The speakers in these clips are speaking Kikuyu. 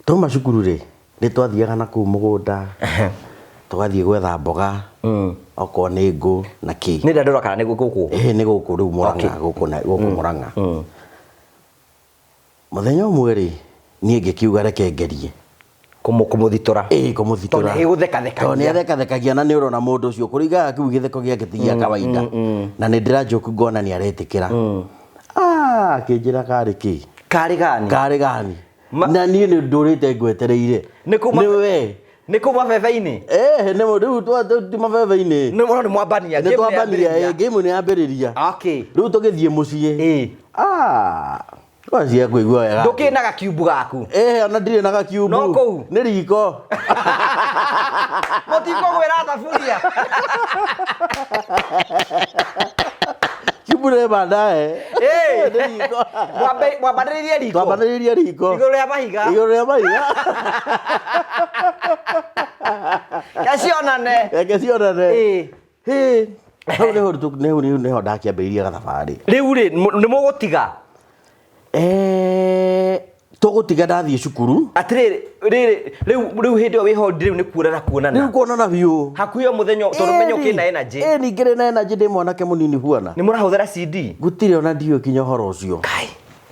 Twauma cukuru rĩ, nĩ twathiaga na kũu mũgũnda, tũgathiĩ gwetha mboga, okorwo nĩ ngũ na kĩ. Nĩ Dandora kana nĩ gũkũ? Ĩhĩ nĩ gũkũ rĩu Mũrang'a, gũkũ na gũkũ Mũrang'a. Mũthenya ũmwe rĩ, niĩ ngĩkiuga reke ngerie. Kũmũthitũra. Ĩĩ kũmũthitũra. Tondũ nĩ Tondũ nĩ athekathekagia na nĩ ũrona mũndũ ũcio kũringana kĩu gĩtheko gĩake ti gĩa kawaida. Na nĩ ndĩranjoku ngona nĩ aretĩkĩra. Ah, akĩnjĩra karĩ kĩ? Karĩ gani? Karĩ gani? Na niĩ nĩ ndũrĩte ngwetereire. Nĩ kuma Nĩ we. Nĩ kũu mabebe-inĩ? Eh, nĩ rĩu ti mabebe-inĩ. Nĩ mũno nĩ mwambania. Nĩ twambania, ĩ, game nĩ yambĩrĩria. Okay. Rĩu tũgĩthiĩ mũciĩ. Ĩ. Ah, twacia kũigua wega. Ndũkĩrĩ na gakiumbu gaku? Eh, ona ndirĩ na gakiumbu. No kũu? Nĩ riko. Mũtikũgwĩra thaburia. Kiumbu nĩ baadaye. Ĩ. Nĩ riko. Mwambanĩrĩirie riko. Twambanĩrĩirie riko. Igũrũ rĩa mahiga. Igũrũ rĩa mahiga. Kecionane. Reke cionane. Ĩ. Hĩ. Hau nĩho nĩho nĩho ndakĩambĩrĩirie gathabarĩ. Rĩu rĩ, nĩ mũgũtiga? Eh, tũgũtiga ndathiĩ cukuru. Atĩrĩrĩ, rĩrĩ, rĩu rĩu hĩndĩ ĩyo wĩ holiday rĩu nĩ kuonana kuonana. Rĩu kuonana biũ. Hakuhĩ o mũthenya tondũ menya ũkĩna energy. Ĩni ngĩrĩ na energy ndĩ mwanake mũnini huana. Nĩ mũrahũthĩra CD? Gũtirĩ ona ndiũĩ kinya ũhoro ũcio. Kai.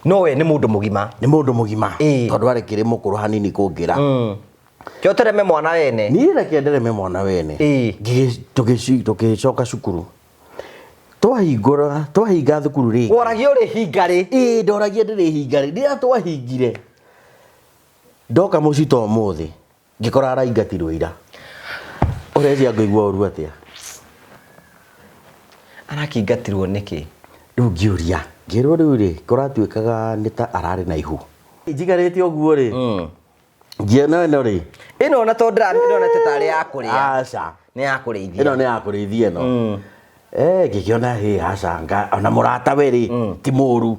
No we nĩ mũndũ mũgima. Nĩ mũndũ mũgima. Ĩĩ. Tondũ arĩ kĩrĩ mũkũrũ hanini kũngĩra. Kĩo tereme mwana wene. Niĩ reke ndereme mwana wene. Ĩĩ. Tũgĩcoka cukuru. Twahingũra, twahinga thukuru rĩngĩ. Woragia ũrĩ hinga rĩ? Ĩĩ ndoragia ndĩrĩ hinga rĩ. Rĩrĩa twahingire, ndoka mũciĩ ta ũmũthĩ, ngĩkora araingatirwo ira. Ũreciria ngũigua ũru atĩa? Arakĩingatirwo nĩkĩ? Rĩu ngĩũria, ngĩrwo rĩu rĩ, kũratuĩkaga nĩ ta ararĩ na ihu. Njikarĩte ũguo rĩ, ngĩona ĩno rĩ. Ĩno ona to ndĩronete tarĩ ya kũrĩa. Aca. Nĩ ya kũrĩithia. Ĩno nĩ ya kũrĩithia ĩno. Eh, ngĩkĩona hĩ aca nga ona mũratawe rĩ, ti mũru.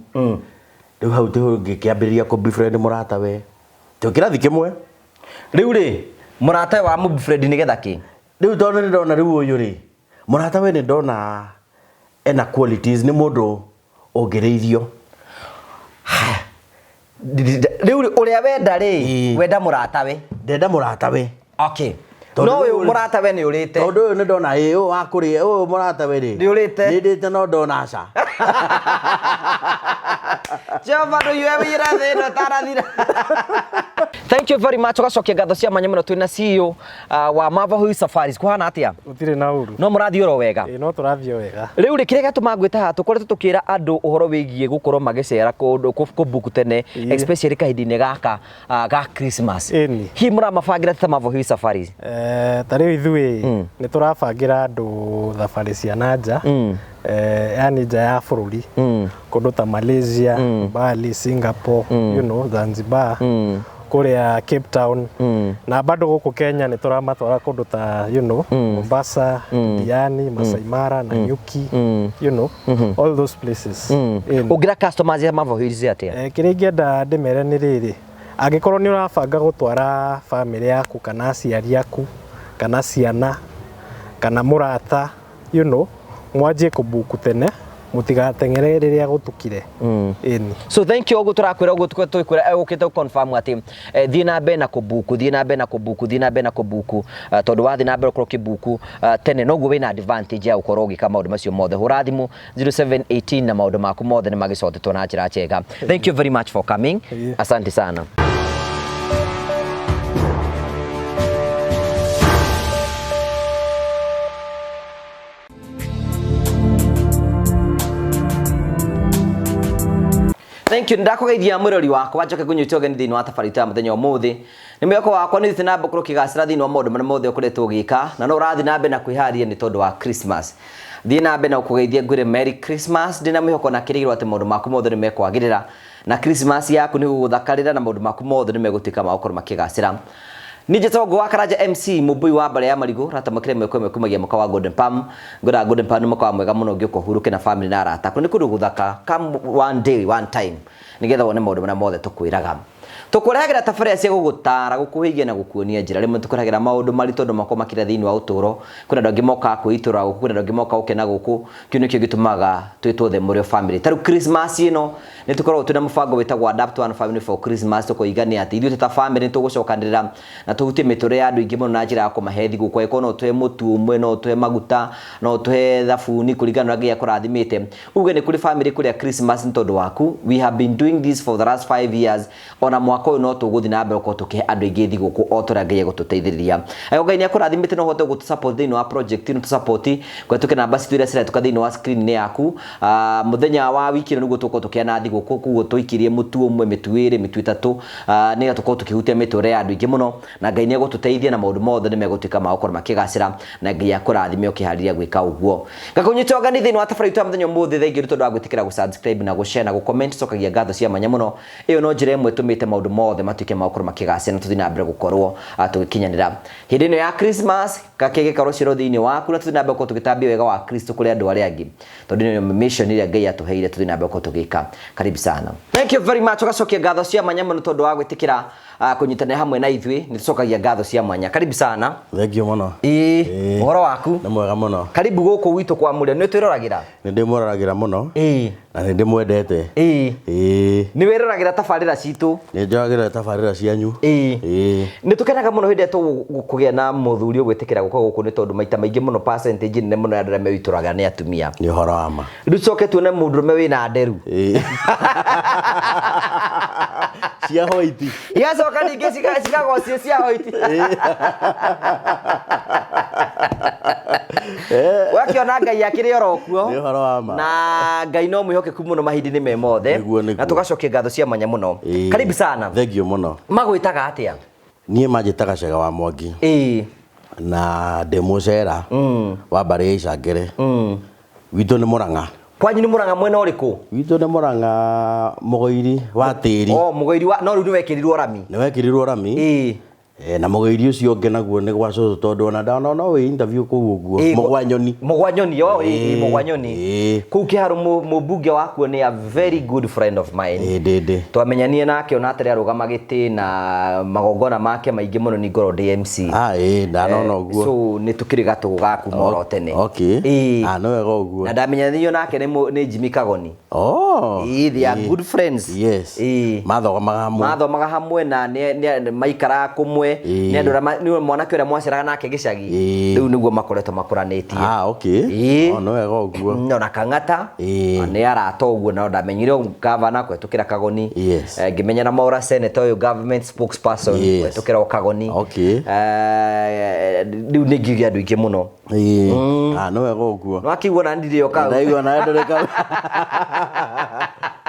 Rĩu hau tĩho ngĩkĩambĩrĩria kũ befriend mũratawe. Twĩ kĩrathi kĩmwe. Rĩu rĩ, mũratawe wa mũ befriend nĩgetha kĩ? Rĩu tondũ nĩ ndona rĩu ũyũ rĩ, mũratawe nĩ ndona ena qualities, nĩ mũndũ ũngĩrĩithio. Haya. Rĩu rĩ, ũrĩa wenda rĩ, Ĩĩ. wenda mũratawe. Ndenda mũratawe. Okay. Tondũ No ũyũ rĩu- mũratawe nĩ ũrĩte. Tondũ ũyũ nĩ ndona ĩ ũyũ wa kũrĩa ũyũ mũratawe rĩ. Nĩ ũrĩte. Nĩ ndĩte no ndona aca. Jehova ndũigue wĩra thĩ ĩno ĩtanathira. Thank you very much. Ũgacokia ngatho cia mwanya mũno twĩna CEO wa Mava Hui Safaris. Kũhana atĩa? Gũtirĩ na ũru. No mũrathiĩ oro wega? Ĩĩ no tũrathiĩ o wega. Rĩu rĩ kĩrĩa gĩatũma ngwĩte haha tũkoretwo tũkĩra andũ ũhoro wĩgiĩ gũkorwo magĩcera kũndũ kũ book tene Ĩĩ. especially kahinda-inĩ gaka ga Christmas. Ĩni. Hihi mũramabangĩra ta Mava Hui Safaris? Ta rĩu ithuĩ nĩ tũrabangĩra andũ thabarĩ cia na nja yani nja ya bũrũri kũndũ ta Malaysia, Bali, Singapore, you know, Zanzibar, kũrĩa Cape Town na bado gũkũ Kenya nĩ tũramatwara kũndũ ta you know, Mombasa, Diani, Masai Mara, Nanyuki, you know, all those places. Ĩni. Ũngĩra customers ya Mava Hills atĩa? Kĩrĩa ingĩenda ndĩmere nĩ rĩrĩ, angĩkorwo nĩ ũrabanga gũtwara bamĩrĩ yaku kana aciari aku kana ciana kana mũrata you know, mwanjie kũbuku tene mũtigateng'ere rĩrĩa gũtukire. Ĩni. So thank you ũguo tũrakwĩra ũguo tũkwĩra ũkĩte confirm atĩ thiĩ na mbere na kũbuku, thiĩ na mbere na kũbuku, thiĩ na mbere na kũbuku, tondũ wathiĩ na mbere ũkorwo ũkĩbuku tene noguo wĩna advantage ya gũkorwo ũgĩka maũndũ macio mothe. Hũra thimũ 0718 na maũndũ maku mothe nĩ magĩcotetwo na njĩra njega. Thank you very much for coming. Asante sana. Thank you. Ndakũgeithia mwĩrori wakwa njoke ngũnyite ũgeni thĩinĩ wa tabarĩra ya mũthenya ũmũthĩ. Nĩ mwĩhoko wakwa nĩ ũthiĩte na mbere gũkorwo ũkĩgacĩra thĩinĩ wa maũndũ marĩa mothe ũkoretwo ũgĩka na no ũrathiĩ na mbere na kwĩharĩria nĩ tondũ wa Christmas. Thiĩ na mbere na gũkũgeithia ngwĩre Merry Christmas ndĩna mwĩhoko na kĩrĩgĩrĩro atĩ maũndũ maku mothe nĩ mekwagĩrĩra na Christmas yaku nĩ gũgũthakarĩra na maũndũ maku mothe nĩ megũtuĩka ma gũkorwo makĩgacĩra. Niĩ njĩtagwo Ngũ wa Karanja MC mũmbũi wa mbarĩ ya marigũ ratamũkĩra ĩmwe kwa ĩmwe kumagia mũkawa wa Golden Palm. Ngwĩraga Golden Palm nĩ mũkawa mwega mũno ũngĩũka ũhurũke na family na arata aku. Nĩ kũndũ gũthaka, come one day one time nĩgetha wone maũndũ marĩa mothe tũkwĩraga. Tũkũrehagĩra tabarĩra cia gũgũtara, gũkũhĩgia na gũkuonia njĩra. Rĩmwe tũkũrehagĩra maũndũ maritũ andũ makoragwo makĩria thĩinĩ wa ũtũũro. Kwĩna andũ angĩ mokaga kwĩitũrũra gũkũ, kwĩna andũ angĩ mokaga gũkena gũkũ. Kĩu nĩkĩo gĩtũmaga twĩtwo The Mũrĩo Family. Ta rĩu Christmas ĩno nĩ tũkoragwo twĩna mũbango wĩtagwo Adapt One Family for Christmas, tũkoiga nĩ atĩ ithuĩ twĩ ta family nĩ tũgũcokanĩrĩra na tũhutie mĩtũrĩre ya andũ aingĩ mũno na njĩra ya kũmahe thigũkũ. Angĩkorwo no ũtũhe mũtu ũmwe, no ũtũhe maguta, no ũtũhe thabuni kũringana na ũrĩa Ngai akũrathimĩte. Uge nĩ kũrĩ family kũrĩa Christmas nĩ tondũ waku. We have been doing this for the last 5 years. Ona mwaka ũyũ no tũgũthiĩ na mbere gũkorwo tũkĩhe andũ aingĩ thigũkũ o ta ũrĩa Ngai egũtũteithĩrĩria. Angĩkorwo Ngai nĩ akũrathimĩte no ũhote gũtũ support thĩinĩ wa project ĩno, tũ support kũhetũkĩra namba citũ iria cirahĩtũka thĩinĩ wa screen-inĩ yaku. Mũthenya wa wiki ĩno nĩguo tũgũkorwo tũkĩheana thigũkũ, koguo tũikĩrie mũtu ũmwe, mĩtu ĩrĩ, mĩtu ĩtatũ, nĩgetha tũkorwo tũkĩhutia mĩtũrĩre ya andũ aingĩ mũno, na Ngai nĩ egũtũteithia na maũndũ mothe nĩ megũtuĩka ma gũkorwo makĩgacĩra, na Ngai akũrathime ũkĩharĩria gwĩka ũguo. Ngakũnyita ũgeni thĩinĩ wa tabarĩra itũ ya mũthenya ũmũthĩ. Thengiũ nĩ tondũ wa gwĩtĩkĩra gũ-subscribe na gũ-share na gũ-comment, cokagia ngatho cia mwanya mũno. Ĩyo no njĩra ĩmwe ĩtũmĩte maũndũ mothe matuĩke ma gũkorwo makĩgacĩra na tũthiĩ na mbere gũkorwo tũgĩkinyanĩra hĩndĩ ĩno ya Christmas, gakege karocirwo thĩinĩ waku, na tũthiĩ na mbere gũkorwo tũgĩtambia wega wa Kristo kũrĩ andũ arĩa angĩ, tondũ ĩno nĩyo mission ĩrĩa Ngai atũheire tũthiĩ na mbere gũkorwo tũgĩka. Karibu sana, thank you very much. Ũgacokia ngatho cia mwanya mũno tondũ wa gwĩtĩkĩra kũnyitanĩra hamwe na ithuĩ. Nĩ tũcokagia ngatho cia mwanya. Karibu sana. Thengiũ mũno. Ĩĩ. Ĩĩ. Ũhoro waku? Nĩ mwega mũno. Karibu gũkũ gwitũ kwa Mũrĩo. Nĩ twĩroragĩra? Nĩ ndĩmũroragĩra mũno. Na nĩ ndĩmwendete. Ĩĩ. Nĩ wĩroragĩra tabarĩra citũ? Nĩ njoragĩra tabarĩra cianyu. Ĩĩ. Nĩ tũkenaga mũno hĩndĩ ĩrĩa tũkũgĩa na mũthuri ũgwĩtĩkĩra gũka gũkũ, nĩ tondũ maita maingĩ mũno percentage nene mũno ya andũ arĩa mewĩtũraga nĩ atumia. Nĩ ũhoro wa ma. Rĩu coke tuone mũndũrũme wĩna nderu. Ĩĩ. Cia white. Igacoka ningĩ cikagocio cia white. Wakĩona Ngai akĩrĩ oro kuo. Nĩ ũhoro wa ma. Na Ngai no mwĩhokeku mũno mahinda-inĩ me mothe. Nĩguo, nĩguo. Na tũgacokia ngatho cia mwanya mũno. Karibu sana. Thengiũ mũno. Magwĩtaga atĩa? Niĩ manjĩtaga Cega wa Mwangi. Na ndĩ mũcera wa mbarĩ ya Icangere. Gwitũ nĩ Mũrang'a. Kwanyu nĩ Mũrang'a mwena ũrĩkũ? Gwitũ nĩ Mũrang'a mũgũiri wa tĩri. Oh, mũgũiri wa no rĩu nĩ wekĩrirwo rami. Nĩ wekĩrirwo rami. Na mũgũiri ũcio ũngĩ naguo nĩ gwa cũcũ, tondũ ona ndona no wĩ interview kũu ũguo. Mũgwa nyoni. Mũgwa nyoni, oh, ĩĩ, mũgwa nyoni. Kũu Kĩharũ mũmbunge wakuo nĩ a very good friend of mine. Ĩĩ ndĩ ndĩ. Twamenyanire nake ona atarĩ arũgama gĩtĩ, na magongona make maingĩ mũno nĩ ngorwo ndĩ MC. Ah, ĩĩ, ndanona ũguo. So nĩ tũkĩrĩ gatũgũ ga kuma oro tene. Ah, nĩ wega ũguo. Na ndamenyanĩrio nake nĩ Jimmy Kagoni. Ĩĩ, they are good friends. Mathomaga hamwe. Mathomaga hamwe na maikaraga kũmwe. Nĩ andũ arĩa nĩ mwanake ũrĩa mwaceraga nake gĩcagi. Rĩu nĩguo makoretwo makũranĩtie. Ah, okay. Oh, nĩ wega ũguo. Ona Kang'ata nĩ arata ũguo, na ndamenyire gavana kũhetũkĩra Kagoni. Ngĩmenya na Maura senator ũyũ, government spokesperson, kũhetũkĩra o Kagoni. Rĩu nĩ ngiuge andũ aingĩ mũno. Ah, nĩ wega ũguo. Nĩwakĩigua na ndirĩ o kau. Ndaigua nawe ndũrĩ kau.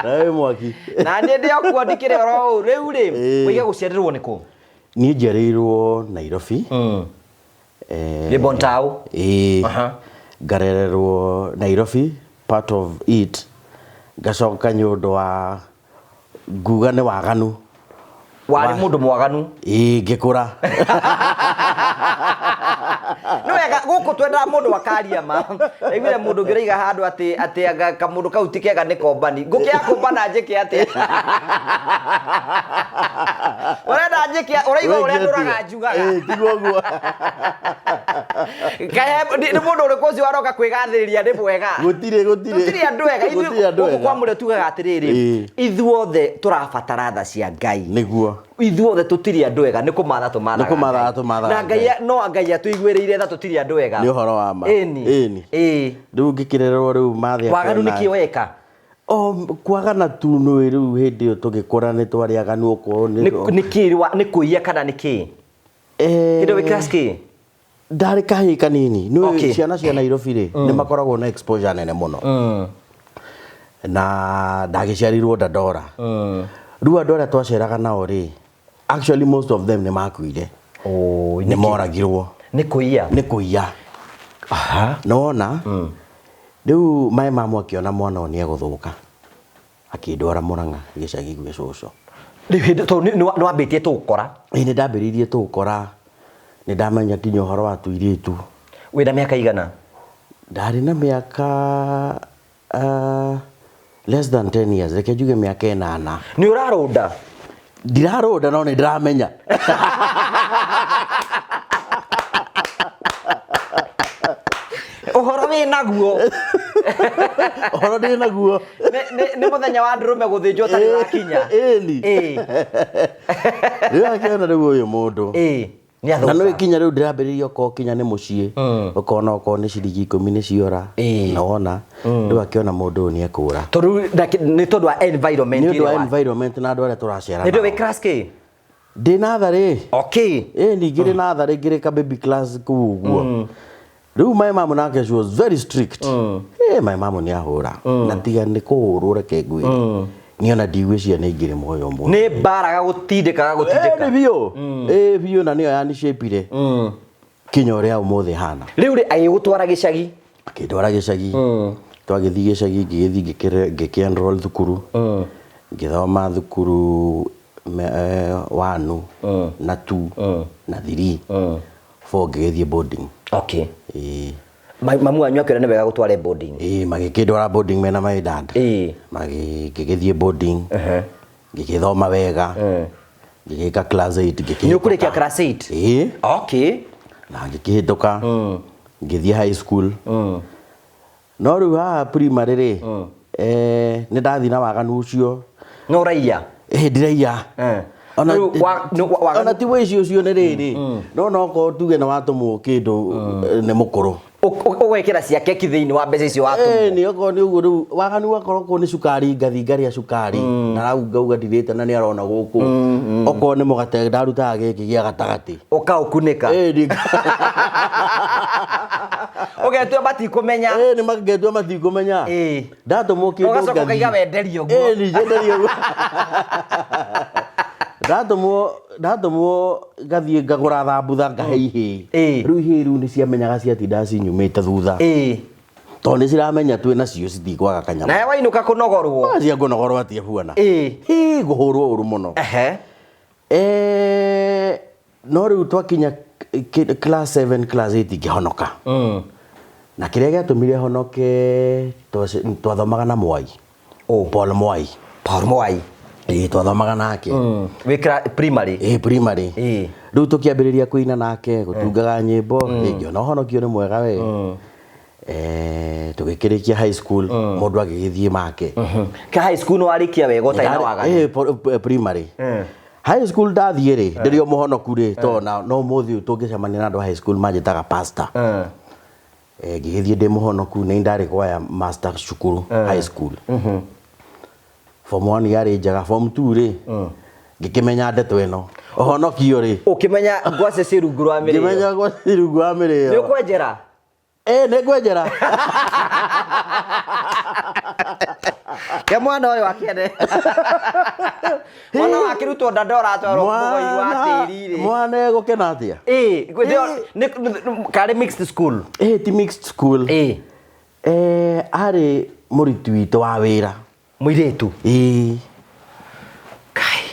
Nawe wĩ mwaki. Na niĩ ndĩ o kuo, ndikĩrĩ oro ũũ rĩu rĩ. Ũige gũciarĩrwo nĩ kũ? Niĩ njiarĩirwo Nairobi. Gĩbon Tau. Ĩĩ. Ngarererwo Nairobi part of it, ngacoka nĩ ũndũ wa nguga nĩ waganu. Warĩ mũndũ mwaganu? Ĩĩ, ngĩkũra. Nĩ wega, gũkũ twendaga mũndũ akaria ma. Ndaiguire mũndũ ũngĩ ũraiga handũ atĩ anga kamũndũ kau ti kega nĩ kombani. Ngũkĩaga kũmbana njĩke atĩa? Ũrenda njĩke ũraigua ũrĩa ndũraga njugaga? Ĩĩ, tiguo ũguo. Kahe nĩ mũndũ ũrĩkũ ũcio waroka kwĩgathĩrĩria nĩ mwega? Gũtirĩ, gũtirĩ. Tũtirĩ andũ ega. Ithuĩ Gũtirĩ andũ gũkũ ega. kwa Mũrĩo tugaga atĩrĩrĩ, ithuothe tũrabatara tha cia Ngai. Ithuothe tũtirĩ andũ ega, nĩ kũmatha tũmathaga Nĩ kũmathaga Ngai. tũmathaga Na Ngai Ngai. no Ngai atũiguĩrĩire tha, tũtirĩ andũ ega. Nĩ ũhoro wa ma. Ĩni. Ĩni. Rĩu ngĩkĩrerwo rĩu mathĩ Waganu nĩ kĩ weka? O kwagana tu, nĩ rĩu hĩndĩ ĩyo tũgĩkũra nĩ twarĩ aganu okorwo nĩ Nĩ kĩ nĩ kũiya kana nĩ kĩ? Hĩndĩ wĩ class kĩ? Ndarĩ kahĩĩ kanini. Nĩ ciana cia Nairobi rĩ, nĩ makoragwo na exposure nene mũno. Na ndagĩciarirwo Dandora. Rĩu andũ arĩa twaceraga nao rĩ, actually most of them nĩ makuire. Oh, Nĩ moragirwo. Nĩ kũiya? Nĩ kũiya. Nĩwona rĩu maĩ mamu akĩona mwana ũyũ nĩ egũthũka, akĩndwara Mũrang'a gĩcagi gwĩ cũcũ. Rĩu hĩndĩ tondũ nĩ wambĩtie tũgũkora. Ĩĩ, nĩ ndambĩrĩirie tũgũkora, nĩ ndamenya nginya ũhoro wa tũirĩtu. Wĩna mĩaka igana? Ndarĩ na mĩaka less than 10 years, reke njuge mĩaka 8. Nĩ ũrarũnda? Ndirarũnda no nĩ ndĩramenya. Ũhoro wĩ naguo. Ũhoro ndĩ naguo. Nĩ mũthenya wa ndũrũme gũthĩnjwo ũtarĩ ũrakinya. Ĩni. Rĩu akĩona rĩu ũyũ mũndũ. Nĩ Na athũka. nĩ kinya rĩu ndĩrambĩrĩria okorwo kinya nĩ mũciĩ, ũkona okorwo nĩ ciringi 10 nĩ ciora, na wona rĩu akĩona mũndũ ũyũ nĩ ekũra. Tondũ nĩ tondũ wa environment. Nĩ ũndũ wa ĩrĩa environment na andũ arĩa tũracera Nĩ ndũ wĩ nao. class K? Ndĩ natharĩ. Okay. Ĩ ningĩ ndĩ natharĩ ngĩrĩ ka baby class kũu ũguo. Rĩu my mom nake she was very strict. Ĩ my mom nĩ ahũra. Na tiga nĩ kũhũrwo reke ngwĩre. Niĩ ona ndigwĩciria nĩ ingĩrĩ muoyo ũmũthĩ. Nĩ mbara gagũtindĩka Ĩ gagũtindĩka. nĩ biũ. Ĩ biũ na nĩyo yanicĩpire. Kinya ũrĩa ũmũthĩ hana. Rĩu rĩ agĩgũtwara gĩcagi. Akĩndwara gĩcagi. Twagĩthiĩ gĩcagi ngĩgĩthiĩ ngĩkĩ enroll thukuru. Ngĩthoma thukuru 1 na 2 na 3. 4 ngĩgĩthiĩ boarding. Okay. Ĩĩ. Mamu wanyu akĩona nĩ wega gũtware boarding. Ĩĩ magĩkĩndwara boarding mena my dad. Ngĩgĩthiĩ boarding. Ngĩgĩthoma wega. Ngĩgĩka class 8 ngĩkĩhĩtũka. Nĩ ũkũrĩkia class 8? Ĩĩ. Okay. Na ngĩkĩhĩtũka. Ngĩthiĩ high school. No rĩu haha primary rĩ, nĩ ndathiĩ na waganu ũcio. No ũraiya? Ĩĩ ndiraiya. Ona Rĩu nĩ waganu ona ti wĩici ũcio nĩ rĩrĩ. No no okorwo tuge nĩ watũmwo kĩndũ nĩ mũkũrũ. Ũgekĩra cia keki thĩinĩ wa mbeca icio watũmwo. Ĩĩ nĩ okorwo nĩ ũguo rĩu waganu wakorwo okorwo nĩ cukari ngathiĩ ngarĩa cukari na rau ngauga ndirĩte na nĩ arona gũkũ. Okorwo nĩ mũgate ndarutaga gĩkĩ gĩa gatagatĩ. Ũkaũkunĩka. Ĩĩ nĩ Ũgetua matikũmenya. Ĩĩ nĩ mangetua matikũmenya. Ndatũmwo kĩndũ Ũgacoka ngathiĩ. ũkaiga wenderio ũguo. Ĩĩ nĩ njenderio ũguo. Ndatũmwo ngathiĩ ngagũra thambutha ngahe ihĩĩ. Rĩu ihĩĩ rĩu nĩ ciamenyaga ciatindaga cinyumĩte thutha. Tondũ nĩ ciramenya twĩ nacio citikwaga kanyama. Nawe wainũka kũnogorwo. Cia kũnogorwo atĩa bwana. Hĩ ngũhũrwo ũru mũno. No rĩu twakinya class 7 class 8 ngĩhonoka. Na kĩrĩa gĩatũmire honoke twathomaga na Mwai. Paul Mwai. Paul Mwai. Ĩĩ twathomaga nake. Wĩ primary? Ĩĩ primary. Rĩu tũkĩambĩrĩria kũina nake, gũtungaga nyĩmbo, ngĩona ũhonokio nĩ mwega we. Tũgĩkĩrĩkia high school, mũndũ agĩgĩthiĩ make. Ka high school nĩ warĩkia wega ũtarĩ na waganu? Ĩĩ, primary. High school ndathiĩ rĩ, ndĩrĩ o mũhonoku rĩ, tondũ no ũmũthĩ ũyũ tũngĩcemania na andũ a high school manjĩtaga pastor. Ngĩgĩthiĩ ndĩ mũhonoku, nĩ ndarĩ kwaya master cukuru high school. Form 1 yarĩ njega, form 2 rĩ, ngĩkĩmenya ndeto ĩno. Ũhonokio rĩ. Ũkĩmenya ngwacĩ ciĩ rungu rwa mĩrĩo. Ngĩmenya ngwacĩ ciĩ rungu rwa mĩrĩo. Nĩ ũkwenjera? Ĩĩ, nĩ ngwenjera. Ke mwana ũyũ akĩene. Mwana wakĩrutwo Dandora atwarwo mũgoi wa tĩri rĩ. Mwana egũkena atĩa? Ĩĩ, nĩ karĩ mixed school. Ĩĩ, ti mixed school. Arĩ mũruti witũ wa wĩra. Mũirĩtu? Ĩĩ. Kai.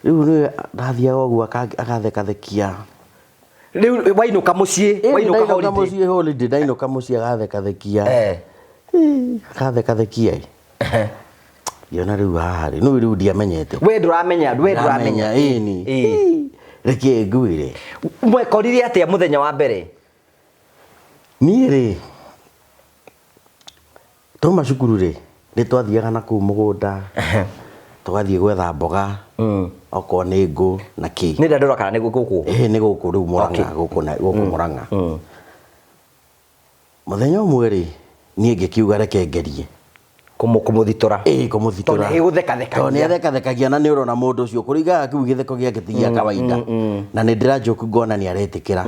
Rĩu nĩwe ndathiaga ũguo agathekathekia. Rĩu wainũka mũciĩ, Ĩĩ, wainũka ndainũka holiday. mũciĩ holiday, ndainũka mũciĩ agathekathekia. Ĩĩ, agathekathekia ĩ. Ngĩona rĩu haha rĩ, nĩũĩ rĩu ndiamenyete. We ndũramenya, we ndũramenya. Ndĩramenya, ĩni. Reke ngwĩre. Mwekorire atĩa mũthenya wa mbere? Niĩ rĩ, twauma cukuru rĩ, nĩ twathiaga na kũu mũgũnda, tũgathiĩ gwetha mboga, okorwo nĩ ngũ na kĩ. Nĩ Dandora kana nĩ gũkũ? Ĩĩ, nĩ gũkũ rĩu Mũrang'a, gũkũ na, gũkũ Mũrang'a. Mũthenya ũmwe rĩ, niĩ ngĩkiuga reke ngerie. Kũmũthitũra. Ĩĩ, kũmũthitũra. Tondũ nĩ ĩgũthekathekagia. Tondũ nĩ athekathekagia na nĩ ũrona mũndũ ũcio kũringana kĩu gĩtheko gĩake ti gĩa kawaida. Na nĩ ndĩranjoku ngona nĩ aretĩkĩra.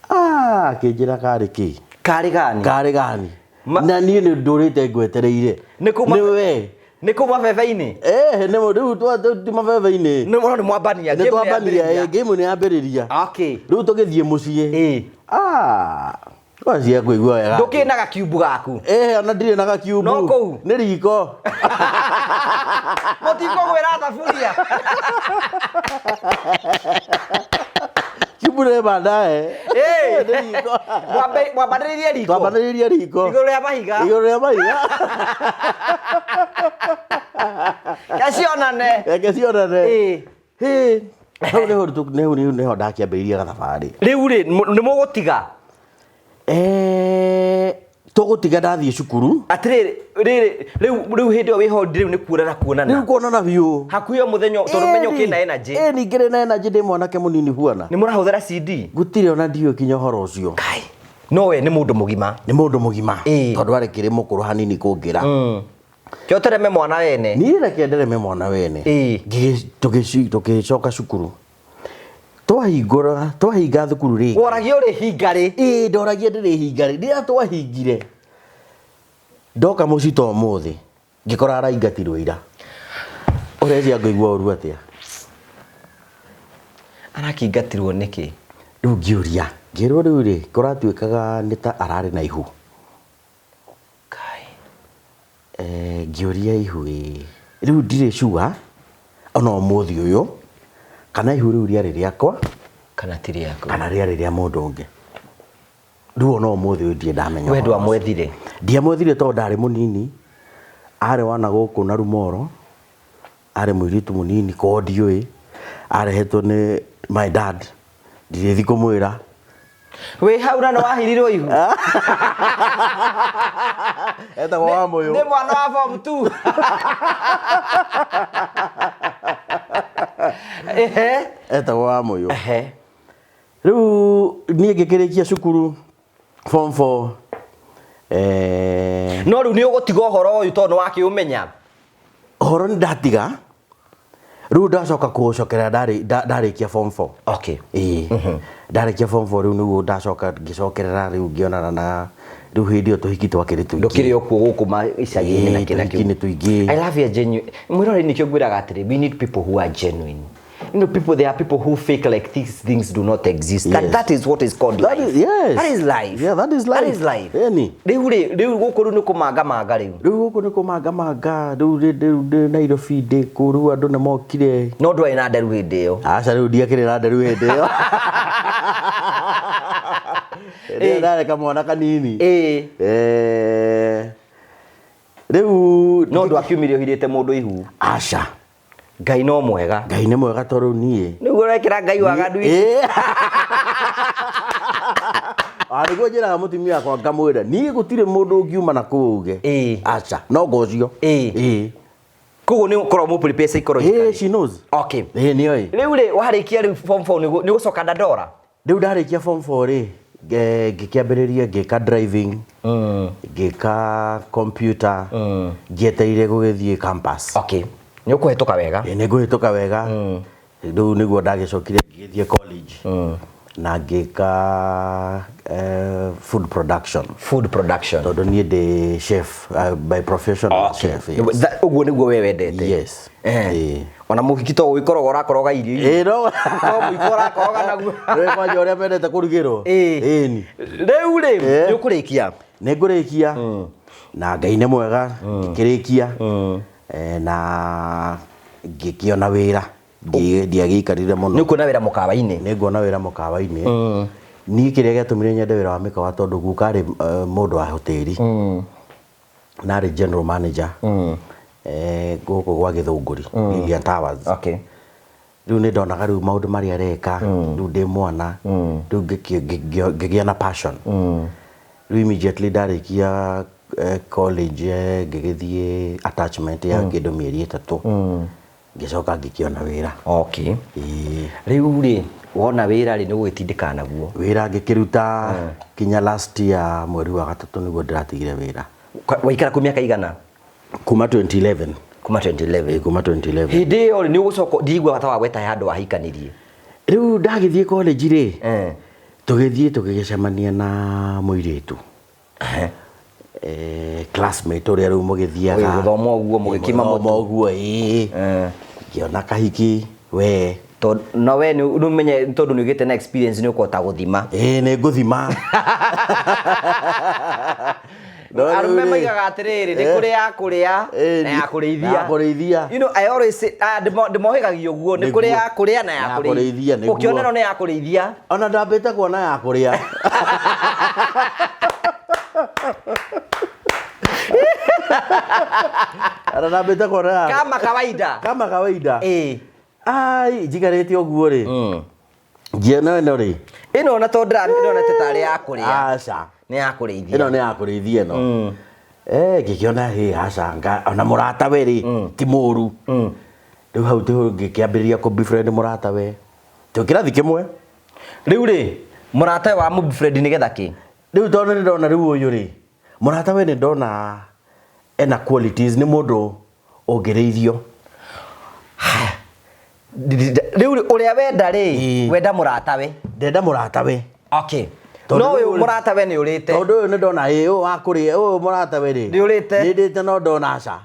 Akĩnjĩra karĩ kĩ? Karĩ gani? Karĩ gani? Na niĩ nĩ ndũrĩte ngwetereire. Nĩ kuma Nĩ we. Nĩ kuma bebe-inĩ? Nĩ rĩu ti mabebe-inĩ. Nĩ mũno nĩ mwambania, Nĩ game nĩ twambania, yambĩrĩria. game nĩ yambĩrĩria. Rĩu tũgĩthiĩ mũciĩ. Wacia kũigua wega. Ndũkĩrĩ na gakiumbu gaku? Ona ndirĩ na gakiumbu. No kũu? Nĩ riko. Mũtikũgwĩra thaburia. Kiumbu nĩ baadaye. Nĩ riko. Mwambanĩrĩirie riko? Twambanĩrĩirie riko. Igũrũ rĩa mahiga? Igũrũ rĩa mahiga. Ke Reke cionane. Reke cionane. Ĩĩ. Hĩ, hau nĩho nĩho ndakĩambĩrĩirie gathabarĩ. Rĩu rĩ, nĩ mũgũtiga? Tũgũtiga ndathiĩ cukuru. Atĩrĩrĩ, rĩrĩ rĩu hĩndĩ ĩyo wĩ holiday, rĩu nĩ kuonana kuonana. Rĩu kuonana biũ. Hakuhĩ o mũthenya, tondũ menya ũkĩna energy. Ĩ, ningĩ na energy, ndĩ mwanake mũnini buana. Nĩ mũrahũthĩra CD? Gũtirĩ ona ndiũĩ kinya ũhoro ũcio. Kai, no we nĩ mũndũ mũgima. Nĩ mũndũ mũgima. Ĩĩ. Tondũ arĩ kĩrĩ mũkũrũ hanini kũngĩra. Kĩo tereme mwana wene. Niĩ reke ndereme mwana wene. Tũgĩcoka cukuru, twahingũra, twahinga thukuru rĩngĩ. Woragia ũrĩ hinga rĩ? Ĩĩ, ndoragia ndĩrĩ hinga rĩ. Rĩrĩa twahingire, ndoka mũciĩ ta ũmũthĩ, ngĩkora araingatirwo ira. Ũrecia ngũigua ũru atĩa? Arakĩingatirwo nĩkĩ? Rĩu ngĩũria, ngĩrwo rĩu rĩ, kũratuĩkaga nĩ ta ararĩ na ihu. Kai. Ngĩũria ihu ĩ, rĩu ndirĩ sure ona ũmũthĩ ũyũ kana ihu rĩu rĩarĩ rĩakwa kana ti rĩaku, kana rĩarĩ rĩa mũndũ ũngĩ. Rĩu ona ũmũthĩ ũyũ ndirĩ ndamenya we ũhoro ũcio. Ndwamwethire? Ndiamwethire tondũ ndarĩ mũnini, arĩ wana gũkũ na Rumoro, arĩ mũirĩtu mũnini, korwo ndiũĩ arehetwo nĩ my dad, ndirĩthi kũmwĩra. Wĩ hau na nĩ wahirirwo ihu. Etagwo wa mũyũ. Nĩ mwana wa form 2. Ehe. Etagwo wa mũyũ. Ehe. Rĩu niĩ ngĩkĩrĩkia cukuru form 4, No rĩu nĩ ũgũtiga ũhoro ũyũ tondũ nĩ wakĩũmenya. Ũhoro nĩ ndatiga, rĩu ndacoka kũũcokera ndarĩkia form 4. Ĩĩ, ndarĩkia form 4, rĩu nĩguo ndacoka ngĩcokerera, rĩu ngĩonana na rĩu hĩndĩ ĩyo tũhiki twakĩrĩ tũingĩ. Ndũkĩrĩ o kuo gũkũ icagi-inĩ na Ĩĩ, kĩna tũhiki kĩu. nĩ tũingĩ. I love your genuine. Mwĩroreri, nĩkĩo ngwĩraga atĩrĩ, we need people who are genuine. People, there are people who fake like these things do not exist. That, that is what is called That life. is, yes. That is life. Yeah, that is That life. is life. Ĩni. Rĩu rĩ, rĩu gũkũ rĩu nĩ kũmangamanga rĩu. Rĩu gũkũ nĩ kũmangamanga, rĩu rĩu ndĩ Nairobi, ndĩ kũ, rĩu andũ nĩ mokire. No ndwarĩ na nderu hĩndĩ ĩyo? Aca, rĩu ndiakĩrĩ na nderu hĩndĩ ĩyo. Hĩndĩ ĩyo ndarĩ kamwana kanini. Rĩu No ndwakiumire ũhirĩte mũndũ ihu? Aca. Ngai no mwega. Ngai nĩ mwega tondũ niĩ Nĩguo ũrekĩra Ngai waganu ici. Ĩĩ. Ah, nĩguo njĩraga mũtumia wakwa ngamwĩra niĩ gũtirĩ mũndũ ũngiuma na kũu uge. Aca, no ngo ũcio. Ĩĩ. Koguo nĩ ũkoragwo mũ prepare psychologically. Ĩĩ, she knows. Okay. Ĩĩ, nĩoĩ. Rĩu rĩ, warĩkia rĩu form 4, nĩ ũgũcoka Dandora? Rĩu ndarĩkia form 4 rĩ, ngĩkĩambĩrĩria ngĩka driving, ngĩka computer, ngĩetereire gũgĩthiĩ campus. Okay. Nĩ ũkũhetũka wega? Ĩĩ, nĩ ngũhĩtũka wega. Rĩu nĩguo ndagĩcokire ngĩgĩthiĩ college na ngĩka food production. Food production. Tondũ niĩ ndĩ chef by profession. Chef, yes. Ũguo nĩguo we wendete? Yes. Ĩĩ. Ona mũhiki to ũgĩkoragwo ũrakoroga irio ici. Ĩĩ, no. To mũiko ũrakoroga naguo. Nĩ kwanja ũrĩa mendete kũrugĩrwo. Ĩĩ. Ĩni. Rĩu rĩ, nĩ ũkũrĩkia? Nĩ ngũrĩkia. Na Ngai nĩ mwega, ngĩkĩrĩkia. Na ngĩkĩona wĩra. Ndiagĩikarire mũno. Nĩ ũkuona wĩra mũkawa-inĩ? Nĩ nguona wĩra mũkawa-inĩ. Niĩ kĩrĩa gĩatũmire nyende wĩra wa mĩkawa, tondũ guka arĩ mũndũ wa hoteli. Na arĩ general manager. Gũkũ gwa Gĩthũngũri, Lilian Towers. Rĩu nĩ ndonaga rĩu maũndũ marĩa areka, rĩu ndĩ mwana, rĩu ngĩgĩa na passion. Rĩu immediately ndarĩkia college, ngĩgĩthiĩ attachment ya kĩndũ mĩeri 3. Ngĩcoka ngĩkĩona wĩra. Ĩĩ. Rĩu rĩ, wona wĩra rĩ, nĩ ũgũgĩtindĩkana naguo? Wĩra ngĩkĩruta kinya last year mweri wa gatatũ nĩguo ndĩratigire wĩra. Waikara kũ mĩaka igana? Kuma 2011. Kuma 2011. Ĩĩ, kuma 2011. Hĩndĩ ĩyo rĩ, nĩ ũgũcoka, ndigua bata wa gweta handũ wahikanirie. Rĩu ndagĩthiĩ college rĩ, tũgĩthiĩ tũgĩgĩcemania na mũirĩtu. Classmate ũrĩa rĩu mũgĩthiaga. Ũyũ gũthoma ũguo, mũgĩkima Mũgĩthoma mũtu. ũguo, ĩĩ. Ngĩona kahiki, we. Tondũ, na we nĩ ũmenye, tondũ nĩ ũgĩte na experience, nĩ ũkũhota gũthima. Ĩĩ, nĩ ngũthima. No rĩu Arũme rĩ, maigaga atĩrĩrĩ, nĩ kũrĩ ya kũrĩa na ya kũrĩithia. Na ya kũrĩithia. You know, I always say, ndĩmohĩgagia ũguo, nĩ kũrĩ ya kũrĩa na ya Ya kũrĩithia, nĩguo. Ũkĩona ĩno nĩ ya kũrĩithia. Ona ndambĩte kuona ya kũrĩa. Ana ndambĩte kuona ya Kama kawaida. Kama kawaida. Ĩĩ. Ai, njikarĩte ũguo rĩ, ngiona ĩno rĩ. Ĩno ona to ndĩronete tarĩ ya kũrĩa. Aca. Nĩ ya kũrĩithia. Ĩno nĩ ya kũrĩithia ĩno. Eh, ngĩkĩona hĩ, aca ona mũrata we rĩ ti mũru. Rĩu hau tĩho ngĩkĩambĩrĩria kũ befriend mũrata we, twĩ kĩrathi kĩmwe. Rĩu rĩ, mũrata wa mũbefriend nĩgetha kĩ? Rĩu tondũ nĩ ndona rĩu ũyũ rĩ, mũrata we nĩ ndona ena qualities, nĩ mũndũ ũngĩrĩithio. Rĩu rĩ, ũrĩa wenda rĩ, Ĩĩ. wenda mũrata we. Ndenda mũrata we. Okay. Tondũ No ũyũ rĩu- mũrata we nĩ ũrĩte. Tondũ ũyũ nĩ ndona ĩ, ũyũ wa kũrĩa, ũyũ mũrata we rĩ Nĩ ũrĩte. Nĩ ndĩte no ndona aca.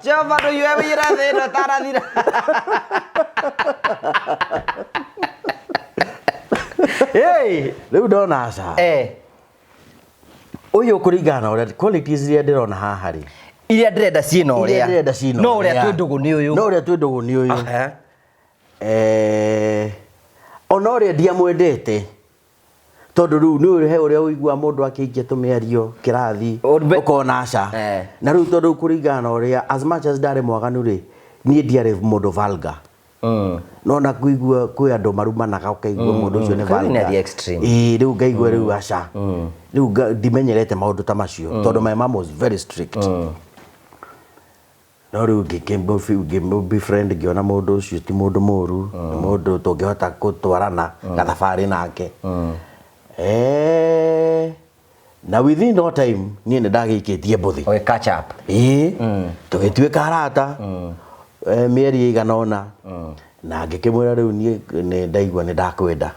Jehova ndũigue wĩra thĩ ĩno ĩtanathira. Hey. Rĩu ndona aca. Eh. Ũyũ kũringana na ũrĩa qualities iria ndĩrona haha rĩ, Iria ndĩrenda ciĩna ũrĩa. Iria ndĩrenda ciĩna No ũrĩa ũrĩa. twĩ ndũgũ nĩ ũyũ. No ũrĩa twĩ ndũgũ nĩ ũyũ. Aha. Eh, ona ũrĩa ndiamwendete, tondũ rĩu nĩ he ũrĩa ũigua mũndũ akĩingĩa tũmĩario kĩrathi, ũkona aca. Eh. Na rĩu tondũ kũringana na ũrĩa, as much as ndarĩ mwaganu rĩ, niĩ ndiarĩ mũndũ vulgar. No na kuigua kwĩ andũ marumanaga, ũkaigua mũndũ ũcio nĩ Kau nĩ vulgar. the extreme. Ĩĩ, rĩu ngaigua rĩu aca. Rĩu ndimenyerete maũndũ ta macio, tondũ my mom was very strict. No rĩu ngĩmũ befriend, ngĩona mũndũ ũcio ti mũndũ mũru, nĩ mũndũ tũngĩhota gũtwarana gathabarĩ nake. Eh, na within no time niĩ nĩ ndagĩikĩtie mbũthi. Okay, catch up. Ĩĩ, tũgĩtuĩka arata mĩeri ĩigana ũna, na ngĩkĩmwĩra rĩu niĩ nĩ ndaigua nĩ ndakwenda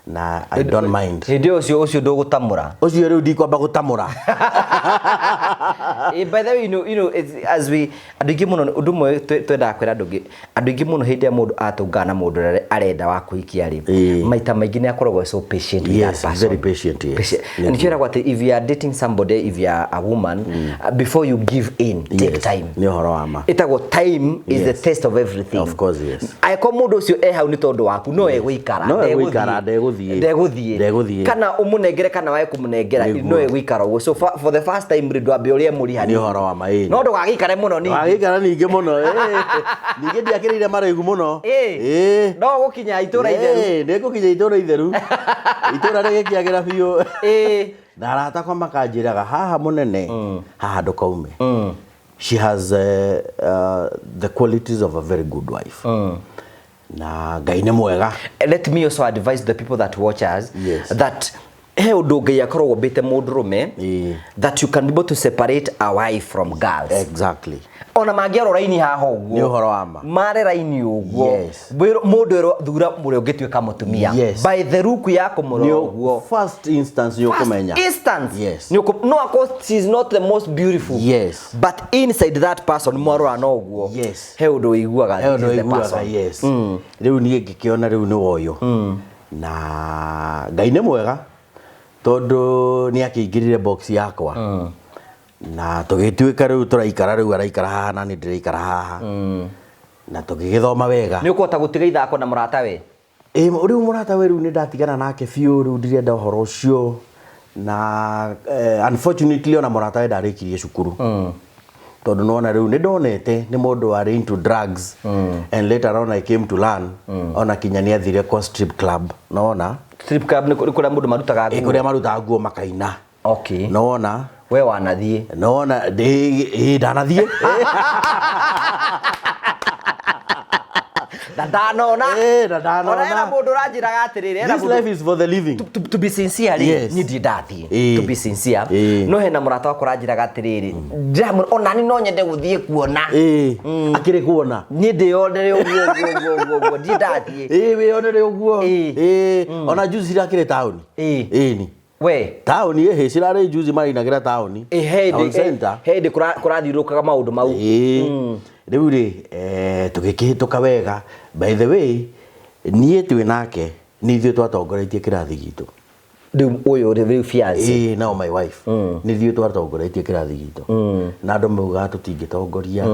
na I don't mind. Hĩndĩ ĩyo ũcio ndũgũtamũra. Ũcio rĩu ndikwamba gũtamũra. Eh, by the way, it's, as we andũ aingĩ mũno, ũndũ ũmwe twendaga kwĩra andũ aingĩ, andũ aingĩ mũno hĩndĩ ĩrĩa mũndũ atũngana na mũndũ ũrĩa arenda wa kũhikia rĩ, maita maingĩ nĩ akoragwo so patient with that Yes, person. very patient, yes. Patient. And nĩkĩo ĩragwo atĩ if you are dating somebody, if you are a woman, before you give in, take time. Nĩ ũhoro wa ma. Ĩtagwo time is the test of everything. Of course, yes. Angĩkorwo mũndũ ũcio e hau nĩ tondũ waku, no egũikara. No egũikara, ndegũthiĩ. Ndegũthiĩ. Ndegũthiĩ. Kana ũmũnengere kana wage kũmũnengera, Nĩguo. no egũikara ũguo. So for the first time rĩ, ndwambe ũrĩe mũri hanini. Nĩ ũhoro wa ma, ĩĩ. No ndũgagĩikare mũno ningĩ. Wagĩikara ningĩ mũno, ĩĩ. Ningĩ ndiakĩrĩire marĩgu mũno. Ĩĩ. Ĩĩ. No gũkinya itũra itheru. Ĩĩ, nĩ ngũkinya itũra itheru, itũra rĩgĩkĩagĩra biũ. Ĩĩ. Na arata akwa makanjĩraga, haha mũnene, haha ndũkaume. She has the qualities of a very good wife, na Ngai nĩ mwega. Let me also advise the people that watch us that he ũndũ Ngai akoragwo ombĩte mũndũrũme, that you can be able to separate a wife from girls. Ona mangĩarwo raini haha ũguo, Nĩ ũhoro wa ma. mare raini ũguo, mũndũ ĩrwo thura mũrĩa ũngĩtuĩka mũtumia, by the look ya kũmũrora Nĩ ũguo, first instance nĩ ũkũmenya. First instance. No, of course she is not the most beautiful, but inside that person mwarora no ũguo, he ũndũ ũiguaga, He ũndũ this is the ũiguaga, person. Yes. Rĩu niĩ ngĩkĩona rĩu nĩ woyũ, na Ngai nĩ mwega tondũ nĩ akĩingĩrire box yakwa, na tũgĩtuĩka rĩu tũraikara, rĩu araikara haha na niĩ ndĩraikara haha, na tũgĩgĩthoma wega. Nĩ ũkũhota gũtiga ithako na mũrata we? Ĩ, rĩu mũrata we rĩu nĩ ndatigana nake biũ, rĩu ndirenda ũhoro ũcio. Na unfortunately ona mũrata we ndarĩkirie cukuru, tondũ nona rĩu nĩ ndonete nĩ mũndũ warĩ into drugs, and later on I came to learn ona kinya nĩ athire kwa strip club, nona. Strip club nĩ kũrĩa mũndũ marutaga Ĩ, nguo. kũrĩa marutaga nguo makaina. Nona. We wanathiĩ? Nona ĩ, ndanathiĩ. Na ndanona. Ĩ, na ndanona. Ona hena mũndũ ũranjĩraga atĩrĩrĩ, hena This mũndũ- life is for the living. To be sincere rĩ, niĩ ndirĩ ndathiĩ. To be sincere, no hena mũrata wakwa ũranjĩraga atĩrĩrĩ, ndĩramwĩra ona niĩ no nyende gũthiĩ kuona. Ĩ, akĩrĩ kuona. Niĩ ndĩyonere ũguo ũguo ũguo ũguo ũguo, ndirĩ ndathiĩ. Ĩ, wĩyonere ũguo. Ĩ. Ĩ, ona juzi cirakĩrĩ taũni. Ĩ. Ĩni. We. Taũni ĩhĩ cirarĩ juzi marinagĩra taũni. Ĩ, he Town hĩndĩ center. he hĩndĩ kũrathiũrũrũkaga maũndũ mau. Ĩ, rĩu rĩ, tũgĩkĩhĩtũka wega. By the way, niĩ twĩ nake nĩ ithuĩ twatongoretie kĩrathi gitũ. Rĩu ũyũ rĩu fiance? Ĩ, now my wife, nĩ ithuĩ twatongoretie kĩrathi gitũ, na andũ maugaga tũtingĩtongoria,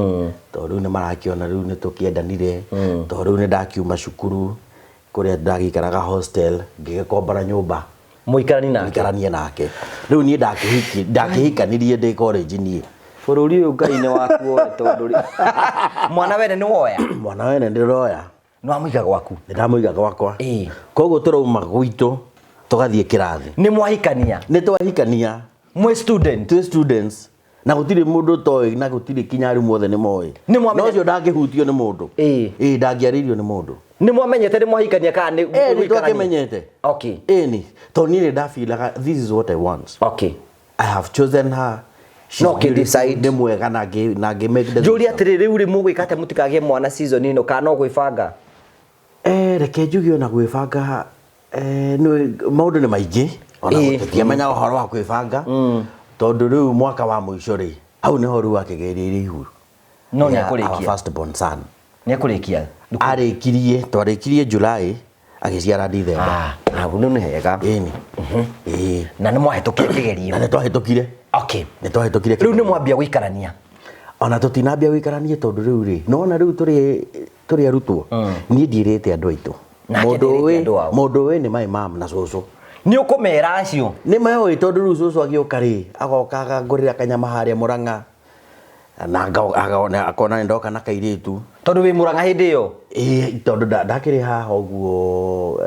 tondũ rĩu nĩ marakĩona rĩu nĩ tũkĩendanire, tondũ rĩu nĩ ndakiuma cukuru kũrĩa ndagĩikaraga hostel, ngĩgĩkombora nyũmba. Mũikarani nake. Mũikaranie nake. Rĩu niĩ ndakĩhiki ndakĩhikanirie ndĩ college niĩ. Bũrũri ũyũ Ngai nĩ waku woe tondũ rĩ. Mwana wene nĩ woya. Mwana wene ndĩroya. Nĩ wamũiga gwaku. Nĩ ndamũiga gwakwa. Ĩĩ. Koguo tũrauma gwitũ tũgathiĩ kĩrathi. Nĩ mwahikania. Nĩ twahikania. Mwĩ student. Twĩ students. Na gũtirĩ mũndũ ũtoĩ na gũtirĩ kinya arimũ othe nĩ moĩ. Nĩ mwamenya- No ũcio ndangĩhutio nĩ mũndũ. Ĩĩ. Ĩĩ ndangĩarĩirio nĩ mũndũ. Nĩ mwamenyete nĩ mwahikania kana nĩ Ĩĩ nĩ gũikarania? twakĩmenyete. Okay. Ĩni. Tondũ niĩ nĩ ndabilaga this is what I want. Okay. I have chosen her. She's No, beautiful, ũkĩ-decide. Nĩ mwega na ngĩ na ngĩ make decision. Njũrie atĩrĩ rĩu rĩ mũgwĩka atĩa mũtikagĩe mwana season ĩno kana no gwĩbanga? Eh, reke njuge ona gwĩbanga eh, nĩ maũndũ nĩ maingĩ ona Ĩĩ. tũtiamenyaga ũhoro wa kwĩbanga tondũ rĩu mwaka wa mũico rĩ hau nĩho rĩu akĩgĩrĩire ihu No nĩ Ya our ekũrĩkia. first born son Nĩ ekũrĩkia. arĩkirie twarĩkirie July agĩciara December. Ah, hau nĩ hega. Ĩni. Ĩĩ. Na nĩ mwahĩtũkire kĩgerio. Na nĩ twahĩtũkire. Okay. Nĩ twahĩtũkire Rĩu nĩ mwambia gũikarania. Ona tũtinambia gũikarania tondũ rĩu rĩ nona rĩu tũrĩ tũrĩ arutwo niĩ ndiĩrĩte andũ aitũ. Nake Mũndũ nderĩte ũĩ andũ ao. mũndũ ũĩ nĩ my mom na cũcũ. Nĩ ũkũmera acio. Nĩ moĩ tondũ rĩu cũcũ agĩũka rĩ agoka akangũrĩra kanyama harĩa Mũrang'a na akona nĩ ndoka na kairĩtu. Tondũ wĩ Mũrang'a hĩndĩ ĩyo. Ĩĩ tondũ ndakĩrĩ haha ũguo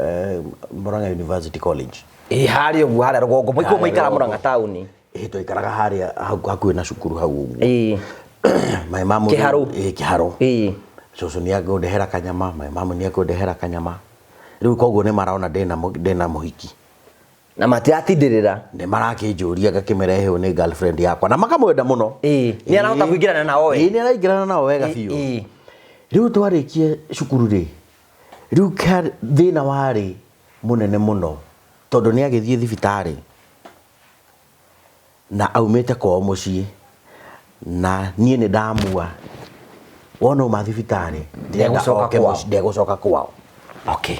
Mũrang'a University College. Ĩĩ harĩa ũguo harĩa rũgongo. Mũikuo Harĩa mũikara rũgongo. Mũrang'a taũni. Ĩĩ twaikaraga harĩa hakuhĩ na cukuru hau ũguo. Ĩĩ. My mom Kĩharũ. Ĩĩ kĩharũ. Ĩĩ. Cũcũ nĩ akũndehera kanyama, my mom nĩ akũndehera kanyama. Rĩu koguo nĩ marona ndĩna mũhiki. Na matiratindĩrĩra. Nĩ marakĩnjũria ngakĩmera ĩhũ nĩ girlfriend yakwa na makamwenda mũno. Ĩĩ. Nĩ arahota kũingĩrana nao we. Ĩĩ nĩ araingĩrana nao wega biũ. Ĩĩ. Rĩu twarĩkia cukuru rĩ, rĩu thĩna warĩ mũnene mũno tondũ nĩ agĩthiĩ thibitarĩ na aumĩte kwao mũciĩ na niĩ nĩ ndamua wona uma thibitarĩ ndĩrenda Ndegũcoka oke kwao. mũciĩ, ndegũcoka kwao. Okay.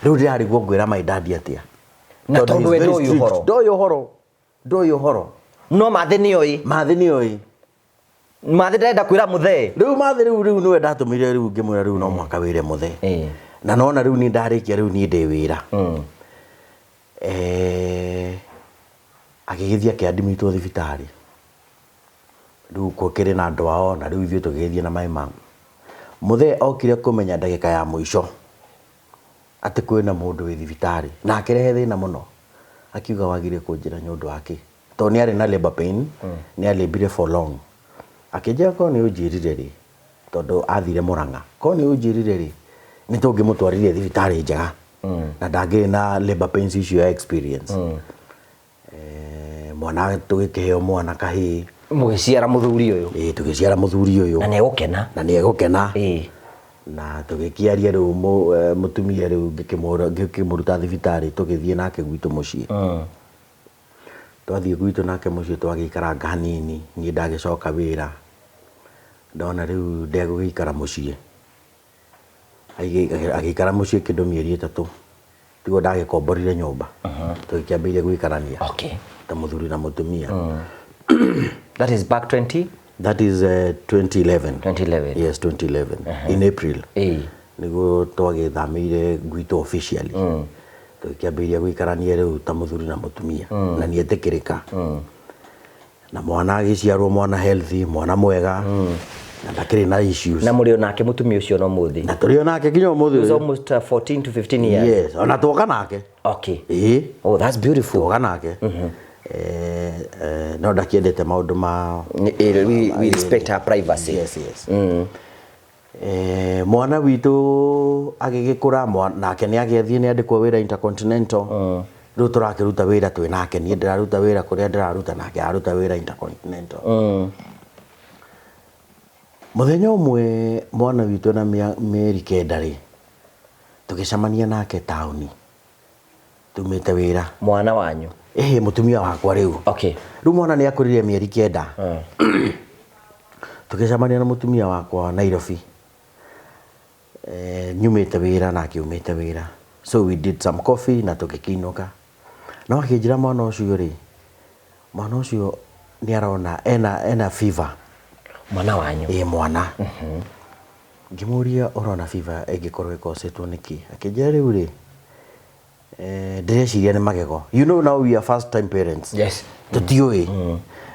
Rĩu ndĩrarigwo ngwĩra my dad atĩa. Na tondũ he's we very ndoĩ strict. ũhoro. Ndoĩ ũhoro. Ndoĩ ũhoro. No Mathĩ nĩ oĩ. Mathĩ nĩ oĩ. Mathĩ ndarenda kwĩra mũthee. Rĩu Mathĩ rĩu rĩu nĩwe ndatũmire rĩu ngĩmwĩra rĩu no mũhaka wĩre mũthee. Ĩĩ. Na nona rĩu niĩ ndarĩkia rĩu niĩ ndĩ wĩra. Agĩgĩthiĩ akĩadmitwo thibitarĩ. Rĩu gũkĩrĩ na andũ ao na rĩu ithuĩ tũgĩgĩthiĩ na my mom. Mũthee okire kũmenya ndagĩka ya mũico atĩ kwĩna mũndũ wĩ thibitarĩ na akĩrehe thĩna mũno. Akiuga wagire kũnjĩra nĩ ũndũ wa kĩ. Tondũ nĩ arĩ na labor pain, nĩ alĩmbire for long. Akĩnjĩra korwo nĩ ũnjĩrire rĩ, tondũ athire Mũrang'a, korwo nĩ ũnjĩrire rĩ, nĩ tũngĩmũtwarire thibitarĩ njega. Na ndangĩrĩ na labor pains icio ya experience. Mwana tũgĩkĩheo mwana kahĩĩ. Mũgĩciara mũthuri ũyũ. Ĩĩ tũgĩciara mũthuri ũyũ. Na nĩ egũkena. Na nĩ egũkena. Ĩĩ. Na tũgĩkĩaria rĩu mũtumia rĩu ngĩkĩmũruta thibitarĩ tũgĩthiĩ nake gwitũ mũciĩ. Twathiĩ gwitũ nake mũciĩ twagĩikaranga hanini, niĩ ndagĩcoka wĩra. Ndona rĩu ndegũgĩikara mũciĩ. Agĩikara mũciĩ kĩndũ mĩeri 3. Tiguo ndagĩkomborire nyũmba. Tũgĩkĩambĩrĩria gũikarania. Okay. Ta mũthuri na mũtumia. That is back 20? That is 2011. 2011. Yes, 2011. In April. Ĩĩ. Nĩguo twagĩthamĩire gwitũ officially. Tũgĩkĩambĩrĩria gũikarania rĩu ta mũthuri na mũtumia. Na nĩ etĩkĩrĩka. Na mwana agĩciarwo mwana healthy, mwana mwega. Na ndakĩrĩ na issues. Na mũrĩ onake mũtumia ũcio no mũthĩ. Na tũrĩ onake nginya ũmũthĩ It was ũyũ. almost 14 to 15 years. Yes, ona tuoka nake. Okay. Ĩĩ. Oh, that's beautiful. Tuoka nake. No ndakĩendete maũndũ ma We respect her privacy. Yes, yes. Mwana witũ agĩgĩkũra, nake nĩ agĩathiĩ nĩ andĩkwo wĩra Intercontinental. Rĩu tũrakĩruta wĩra twĩ nake, niĩ ndĩraruta wĩra kũrĩa ndĩraruta, nake araruta wĩra Intercontinental. Mũthenya ũmwe mwana witũ na mĩeri 9 rĩ, tũgĩcemania nake taũni. Tumĩte wĩra. Mwana wanyu? Ĩhĩ, mũtumia wakwa rĩu. Okay. Rĩu mwana nĩ akũrire mĩeri 9. Tũgĩcemania na mũtumia wakwa Nairobi. Nyumĩte wĩra nake umĩte wĩra. So we did some coffee na tũgĩkĩinũka. No akĩnjĩra mwana ũcio rĩ, mwana ũcio nĩ arona ena fever. Mwana wanyu? Ĩĩ, mwana. Ngĩmũria ũrona fever ĩngĩkorwo ĩkocetwo nĩkĩ? Akĩnjĩra rĩu rĩ, Ndĩreciria nĩ magego. You know now we are first time parents. Yes. Tũtiũĩ.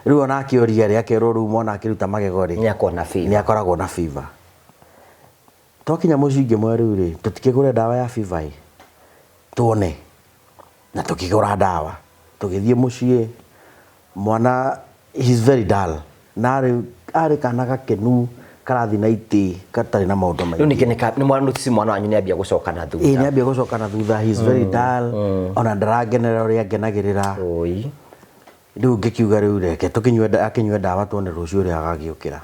Rĩu ona akĩũria rĩ, akerwo rĩu mwana akĩruta magego rĩ, Nĩ akoragwo na fever. Nĩ akoragwo na fever. Twakinya mũciĩ ngĩmwĩra rĩu rĩ, tũtikĩgũre ndawa ya fever ĩ, tuone. Na tũkĩgũra ndawa. Tũgĩthiĩ mũciĩ, mwana he's very dull. Na arĩ kana gakenu karathi na itĩ gatarĩ na maũndũ maingĩ. Rĩu ningĩ nĩ mwana notice mwana wanyu nĩ ambia gũcoka na thutha. Ĩĩ, nĩ ambia gũcoka na thutha, he's very dull. Ona ndarangenera ũrĩa ngenagĩrĩra. Oi. Rĩu ngĩkiuga rĩu reke tũkĩnyue akĩnyue ndawa tuone rũciũ ũrĩa agagĩũkĩra.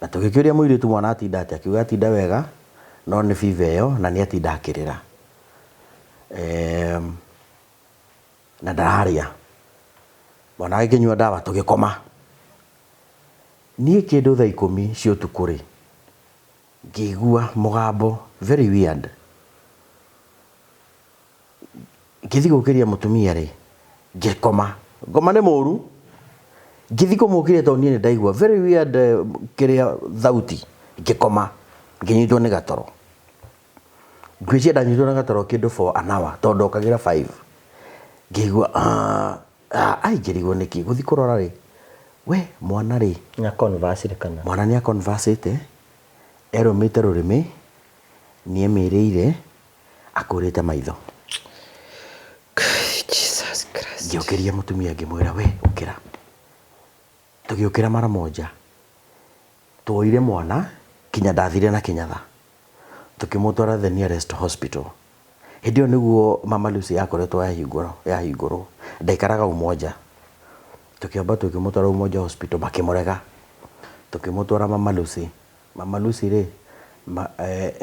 Na tũgĩkĩũria mũirĩtu mwana atinda atĩa, akiuga atinda wega, no nĩ fever ĩyo na nĩ atinda akĩrĩra. Na ndararĩa. Mwana agĩkĩnyua ndawa tũgĩkoma. Niĩ kĩndũ thaa 10 cia ũtukũ rĩ, ngĩigua mũgambo very weird. Ngĩthiĩ gũkĩria mũtumia rĩ, ngĩkoma. Ngoma nĩ mũru. Ngĩthiĩ kũmũkĩria tondũ niĩ nĩ ndaigua very weird kĩrĩa thauti. Ngĩkoma, ngĩnyitwo nĩ gatoro. Ngwĩciria ndanyitwo nĩ gatoro kĩndũ for an hour tondũ ndokagĩra 5. Ngĩigua, ai, ngĩrigwo nĩkĩ. Gũthiĩ kũrora rĩ, we mwana rĩ. Nĩ a-converse kana? Mwana nĩ a-converse-ĩte, erũmĩte rũrĩmĩ, nĩ emĩrĩire, akũrĩte maitho. Jesus Christ. Ngĩũkĩria mũtumia ngĩmwĩra, we ũkĩra. Tũgĩũkĩra mara moja. Tuoire mwana kinya ndathire na Kenyatta. Tũkĩmũtwara the nearest hospital. Hĩndĩ ĩyo nĩguo Mama Lucy yakoretwo yahingũrwo. Ndaikaraga Umoja. Tũkĩamba tũkĩmũtwara Umoja hospital makĩmũrega. Tũkĩmũtwara Mama Lucy. Mama Lucy rĩ,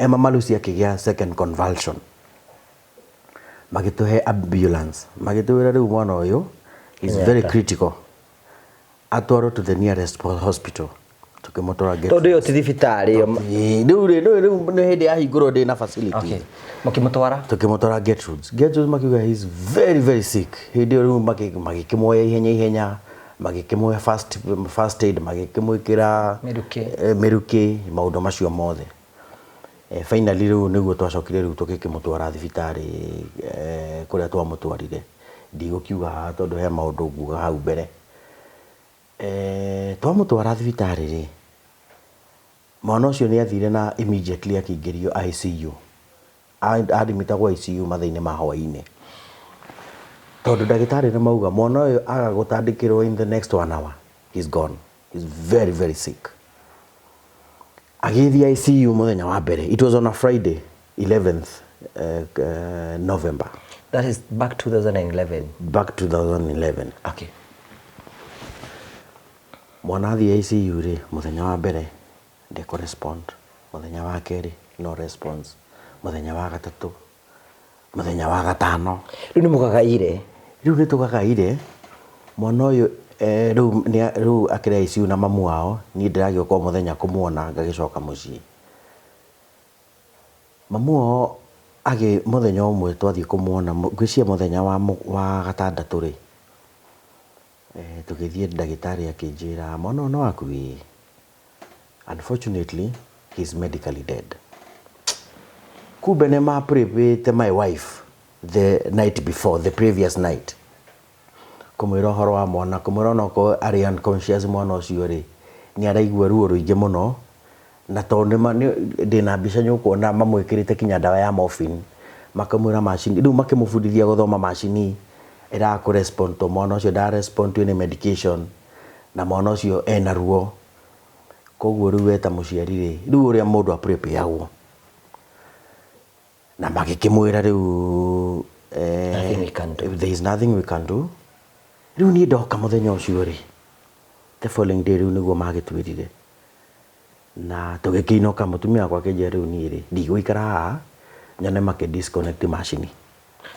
Mama Lucy akĩgĩa second convulsion. Magĩtũhe ambulance. Magĩtwĩra rĩu mwana ũyũ is very critical. Atwarwo to the nearest hospital. Tũkĩmũtwara Get Tondũ ĩyo ti thibitarĩ ĩyo. Ĩĩ, rĩu rĩ, rĩu, rĩu nĩ hĩndĩ yahingũrwo ndĩ na facilities. Okay. Mũkĩmũtwara? Tũkĩmũtwara Gertrudes. Gertrudes makiuga he is very, very sick. Hĩndĩ ĩyo rĩu magĩkĩmuoya ihenya ihenya, magĩkĩmuoya first aid, magĩkĩmwĩkĩra Mĩrukĩ. Mĩrukĩ, maũndũ macio mothe. Finally rĩu nĩguo twacokire rĩu tũgĩkĩmũtwara thibitarĩ, kũrĩa twamũtwarire. Ndigũkiuga haha tondũ he maũndũ nguga hau mbere. Twamũtwara thibitarĩ rĩ, mwana ũcio nĩ athire na immediately akĩingĩrio ICU. Admitagwo ICU mathaa-inĩ ma hwaĩ-inĩ. Tondũ ndagĩtarĩ nĩ mauga mwana ũyũ aga gũtandĩkĩrwo in the next 1 hour, he's gone. He's very, very sick. Agĩthiĩ ICU mũthenya wa mbere. It was on a Friday, 11th November. That is back 2011. Back 2011. Okay. Mwana athiĩ ICU rĩ, mũthenya wa mbere ndekũ respond. Mũthenya wa kerĩ no response. Mũthenya wa gatatũ, mũthenya wa gatano. Rĩu nĩ mũgagaire? Rĩu nĩ tũgagaire. Mwana ũyũ, rĩu nĩ, rĩu akĩrĩ ICU na mamu wao, niĩ ndĩragĩũka o mũthenya kũmuona ngagĩcoka mũciĩ. Mamu wao agĩ mũthenya ũmwe twathiĩ kũmuona, ngwĩciria mũthenya wa gatandatũ rĩ, tũgĩthiĩ ndagĩtarĩ akĩnjĩra, mwana ũyũ nĩ waku? Ĩĩ. Unfortunately, he is medically dead. Kumbe nĩ ma-prepare my wife the night before, the previous night. Kũmwĩra ũhoro wa mwana, kũmwĩra onokorwo arĩ unconscious mwana ũcio rĩ, nĩ araigua ruo rũingĩ mũno, na tondũ ndĩna mbica nyũkuona mamwĩkĩrĩte kinya ndawa ya morphine, makamwĩra macini, rĩu makĩmũbundithia gũthoma macini ĩraga kũ-respond to mwana ũcio ndara respond to any medication, na mwana ũcio ena ruo. Koguo rĩu we ta mũciari rĩ, rĩu ũrĩa mũndũ a-prepare-agwo. Na magĩkĩmwĩra rĩu, Nothing we can do. There is nothing we can do. Rĩu niĩ ndoka mũthenya ũcio rĩ, the following day rĩu nĩguo magĩtwĩrire. Na tũgĩkĩinũka, mũtumia wakwa akĩnjĩra rĩu niĩ rĩ, ndigũikara haha, nyone makĩ disconnect macini.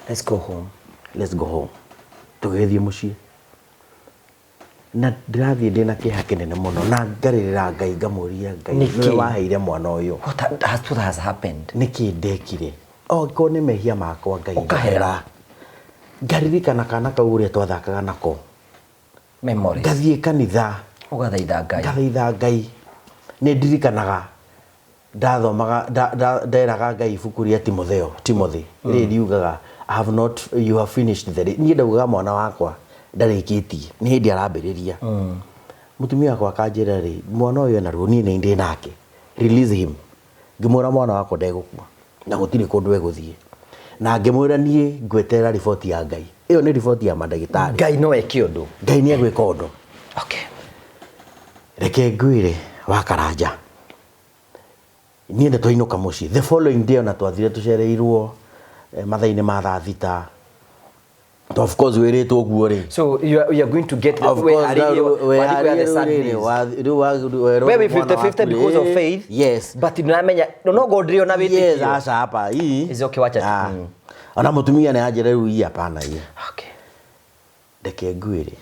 Let's go home. Let's go home. Tũgĩthiĩ mũciĩ. Na ndĩrathiĩ ndĩna kĩeha kĩnene mũno, na ngarĩrĩra Ngai, ngamũria Ngai, Nĩkĩ? nĩwe waheire mwana ũyũ. What has happened? Nĩkĩ ndekire? Okorwo nĩ mehia makwa, Ngai Ũkahera. njohera. Ngaririkana kana kau ũrĩa twathakaga nako. Memories. Ngathiĩ kanitha. Ũgathaitha Ngai. Ngathaitha Ngai. Nĩ ndirikanaga. Ndathomaga nderaga Ngai ibuku rĩa Timotheo, Timothy, rĩrĩ riugaga I have not, you have finished the race. Niĩ ndaugaga mwana wakwa ndarĩkĩtie, nĩ hĩndĩ arambĩrĩria. Mũtumia wakwa akanjĩra rĩ, mwana ũyũ ena ruo, niĩ nĩ ndĩ nake, release him. Ngĩmwĩra mwana wakwa ndegũkua na gũtirĩ kũndũ egũthiĩ, na ngĩmwĩra niĩ ngweterera riboti ya Ngai. Ĩyo nĩ riboti ya mandagĩtarĩ. Ngai no eke ũndũ. Ngai nĩ egwĩka ũndũ. Okay. Reke ngwĩre wa Karanja, niĩ nĩ twainũka mũciĩ the following day, ona twathire tũcereirwo mathaa-inĩ ma thaa 6. Of course wĩrĩtwo ũguo rĩ. So you are going to get the Of course, we are the sad news. We we 50-50 because of faith. Yes. But nĩũramenya no ngo ndĩrĩ ona Yes, wĩtĩkio. Aca hapa hii. Is okay, wacha tu. Ah. Ona mũtumia nĩ anjĩra rĩu hii hapana hii. Okay. Reke ngwĩre,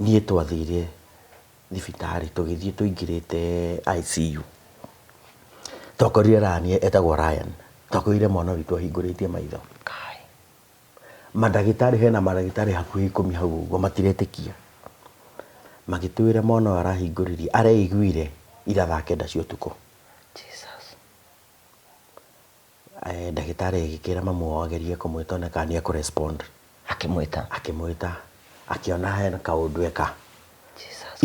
niĩ twathire thibitarĩ, tũgĩthiĩ tũingĩrĩte ICU, twakorire Ryan, etagwo Ryan, twakorire mwana witũ ahingũrĩtie maitho. Kai. Mandagĩtarĩ, hena mandagĩtarĩ hakuhĩ 10 hau ũguo, matiretĩkia. Magĩtwĩra mwana ũyũ arahingũririe, areiguire ira thaa 9 cia ũtukũ. Jesus. Ndagĩtarĩ agĩkĩra mamu wao agerie kũmwĩta one kana nĩ ekũrespond. Akĩmwĩta. Akĩmwĩta, akĩona hena kaũndũ eka. Jesus.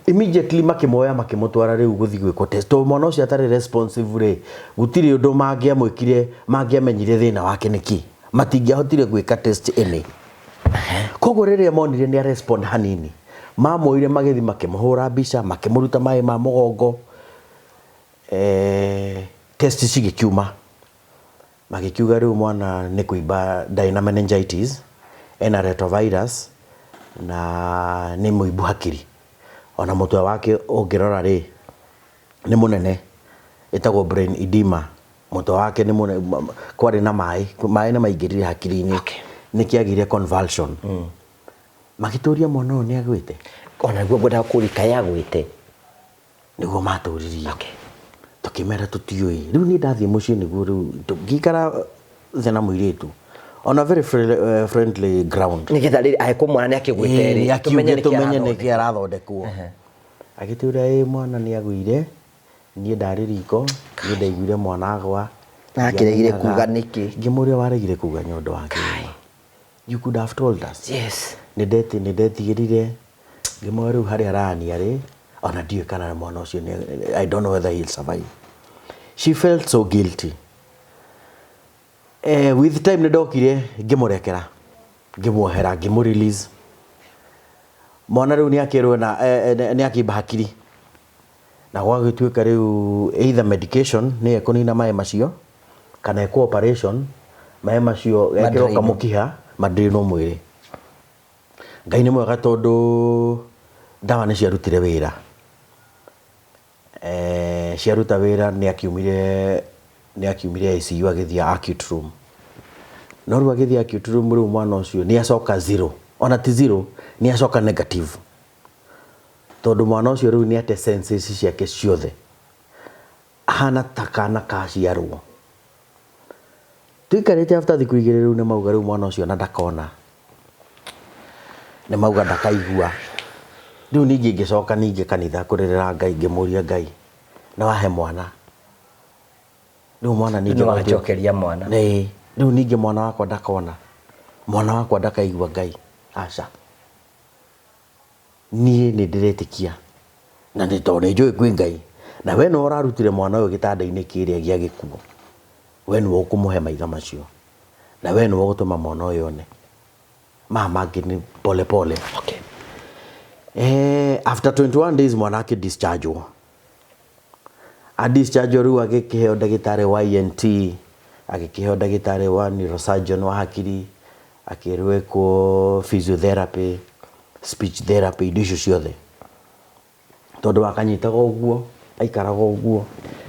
Immediately makĩmuoya makĩmũtwara rĩu gũthiĩ gwĩkwo test, tondũ mwana ũcio atarĩ responsive rĩ, gũtirĩ ũndũ mangĩamwĩkire, mangĩamenyire thĩna wake nĩkĩ. Matingĩahotire gwĩka test ĩnĩ. Koguo rĩrĩa monire nĩ respond hanini, mamuoire magĩthiĩ makĩmũhũra mbica, makĩmũruta maĩ ma mũgongo, test cigĩkiuma, magĩkiuga rĩu mwana nĩ kũimba, ndarĩ na meningitis, ena retrovirus na nĩ mũimbu hakiri. Ona mũtwe wake ũngĩrora rĩ, nĩ mũnene, ĩtagwo brain edema. Mũtwe wake nĩ mũnene, kwarĩ na maĩ, maĩ nĩ maingĩrire hakiri-inĩ. Nĩkĩagire convulsion. Magĩtũria mwana ũyũ nĩ agwĩte. Ona nĩguo ngwendaga kũũria kaĩ agwĩte. Nĩguo matũririe. Okay. Tũkĩmera tũtiũĩ. Rĩu niĩ ndathiĩ mũciĩ nĩguo rĩu ngĩikara thĩ na mũirĩtu on a very friendly ground. Nĩgetha rĩrĩ angĩkorwo mwana nĩ akĩgwĩte rĩ, Ĩĩ, tũmenye akiuge nĩkĩ tũmenye nĩkĩ arathondekwo. arathondekwo. Agĩtwĩra ĩ mwana nĩ agũire, niĩ ndarĩ riko, niĩ ndaiguire mwana agwa. Na akĩregire Ndiamenyaga. kuga nĩkĩ? Ngĩmũria waregire kuga nĩ ũndũ wa kĩ? You could have told us. Yes. Nĩ ndetigĩrire, ngĩmwĩra rĩu harĩa arania rĩ, ona ndiũĩ kana mwana ũcio I don't know whether he'll survive. She felt so guilty. With time nĩ ndokire ngĩmũrekera, ngĩmuohera, ngĩmũ release. Mwana rĩu nĩ akĩrwo na nĩ akĩimba hakiri, na gwagĩtuĩka rĩu either medication nĩ ekũnina maĩ macio kana ekwo operation maĩ macio ekĩrwo Madrainwo. Kamũkiha madrainwo mwĩrĩ. Ngai nĩ mwega tondũ ndawa nĩ ciarutire wĩra. Ciaruta wĩra, nĩ akiumire ICU agĩthiĩ acute room. No rĩu agĩthiĩ acute room, rĩu mwana ũcio nĩ acoka zero, ona ti zero, nĩ acoka negative, tondũ mwana ũcio rĩu nĩ ate senses ciake ciothe, ahana ta kana kaciarwo. Tũikarĩte after thikũ 2, rĩu nĩ mauga rĩu mwana ũcio na ndakona, nĩ mauga ndakaigua. Rĩu ningĩ ngĩcoka ningĩ kanitha kũrĩrĩra Ngai, ngĩmũria Ngai, nĩ wahe mwana, rĩu mwana ningĩ Nĩ wacokeria mwana. Ĩĩ, rĩu ningĩ mwana wakwa ndakona, mwana wakwa ndakaigua. Ngai aca, niĩ nĩ ndĩretĩkia na nĩ tondũ nĩ njũĩ kwĩ Ngai, na we nĩwe ũrarutire mwana ũyũ gĩtanda-inĩ kĩrĩa gĩa gĩkuũ, we nĩwe ũkũmũhe maitho macio na we nĩwe ũgũtũma mwana ũyũ one maya mangĩ nĩ pole pole. Okay. After 21 days mwana akĩ dischargewo, a dischargewo rĩu agĩkĩheo ndagĩtarĩ wa ENT, agĩkĩheo ndagĩtarĩ wa neurosurgeon wa hakiri, akĩrwo ekwo physiotherapy, speech therapy, indo icio ciothe, tondũ wakanyitaga ũguo, aikaraga ũguo,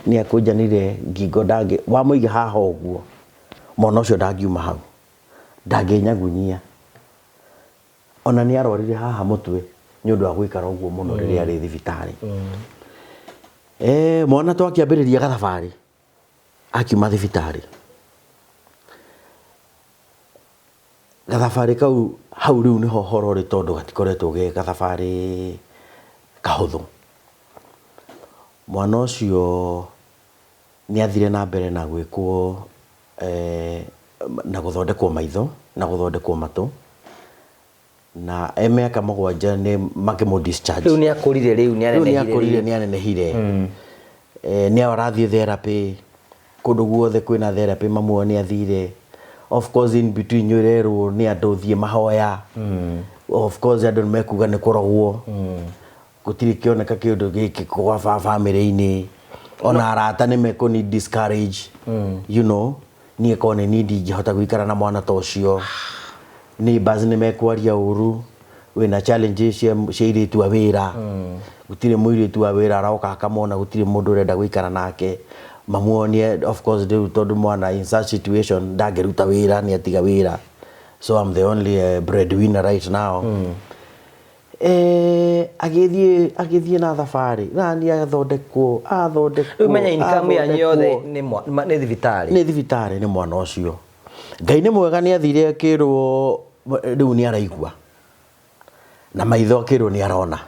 nĩ akũnjanire ngingo, ndangĩ wamũiga haha ũguo, mwana ũcio ndangiuma hau, ndangĩnyagunyia. Ona nĩ arwarire haha mũtwe nĩ ũndũ wa gũikara ũguo mũno rĩrĩa arĩ thibitarĩ. Mwana twakĩambĩrĩria gathabarĩ akiuma thibitarĩ, gathabarĩ kau hau rĩu nĩho horo ũrĩ, tondũ gatikoretwo ge gathabarĩ kahũthũ. Mwana ũcio Nĩ athire na mbere na gwĩkwo na gũthondekwo maitho na gũthondekwo matũ, na e mĩaka 7 nĩ makĩmũ discharge. Rĩu nĩ akũrire, rĩu nĩ Rĩu nĩ anenehire. Akũrire, nĩ anenehire. Nĩ arathiĩ therapy kũndũ guothe kwĩna therapy, mamu wao nĩ athire. Of course in between nĩ ũrerwo nĩ andũ thiĩ mahoya. Of course andũ nĩ mekuga nĩ kũrogwo, gũtirĩ kĩoneka kĩũndũ gĩkĩ kwa bamĩrĩ-inĩ, ona arata nĩ mekũni discourage, niĩ korwo nĩ niĩ ndingĩhota gũikara na mwana ta ũcio. Neighbors nĩ mekwaria ũru, wĩna challenges cia airĩtu a wĩra, gũtirĩ mũirĩtu wa wĩra aroka akamona, gũtirĩ mũndũ ũrenda gũikara nake. Mamuonie of course rĩu tondũ mwana in such situation ndangĩruta wĩra, nĩ atiga wĩra, so I'm the only breadwinner right now. Agĩthiĩ na thabarĩ na nĩ athondekwo, athondekwo. Rĩu menya income yanyu yothe athondekwo. nĩ thibitarĩ. Nĩ thibitarĩ, nĩ mwana ũcio. Ngai nĩ mwega, nĩ athire akĩrwo rĩu nĩ araigua na maitho, akĩrwo nĩ arona.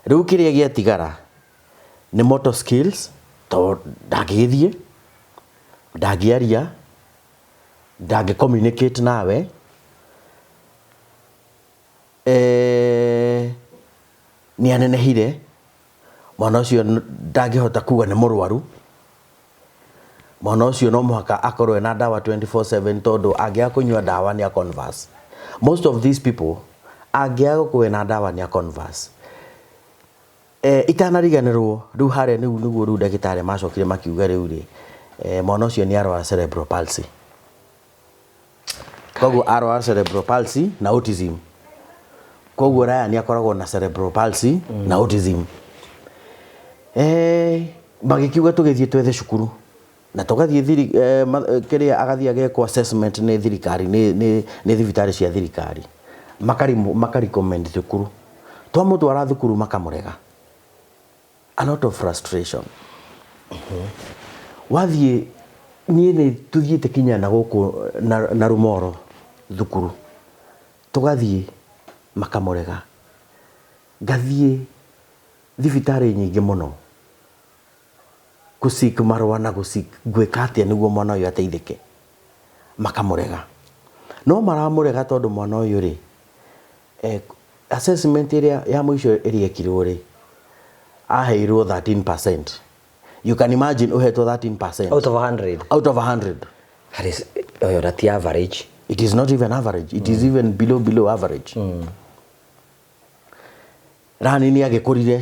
Rĩu kĩrĩa gĩatigara nĩ motor skills, tondũ ndangĩgĩthiĩ, ndangĩaria, ndangĩ communicate nawe. Nĩ anenehire mwana ũcio, ndangĩhota kuga nĩ mũrwaru. Mwana ũcio no mũhaka akorwo ena ndawa 24/7, tondũ angĩaga kũnyua ndawa nĩ converse. Most of these people angĩaga gũkorwo ena ndawa nĩ converse. Itanariganĩrwo rĩu harĩa nĩguo rĩu ndagĩtarĩ macokire makiuga rĩu rĩ, mwana ũcio nĩ arwara cerebral palsy. Koguo arwara cerebral palsy na autism. Koguo Ryan akoragwo na cerebral palsy na autism. Magĩkiuga tũgĩthiĩ twethe cukuru na tũgathiĩ kĩrĩa agathiĩ agekwo assessment nĩ thirikari, nĩ thibitarĩ cia thirikari, maka recommend thukuru. Twamũtwara thukuru makamũrega. A lot of frustration. Wathiĩ, niĩ nĩ tũthiĩte kinya na gũkũ na Rumoro thukuru, tũgathiĩ makamũrega. Ngathiĩ thibitarĩ nyingĩ mũno gũcik marũa na gũcik ngwĩka atĩa nĩguo mwana ũyũ ateithĩke, makamũrega. No maramũrega tondũ mwana ũyũ rĩ, assessment ĩrĩa ya mũico ĩrĩa ĩkirwo rĩ, aheirwo 13%. You can imagine ũhetwo 13% out of 100. Out of 100. That is, oyo that average. It is not even average, it is even below average. Rani nĩ agĩkũrire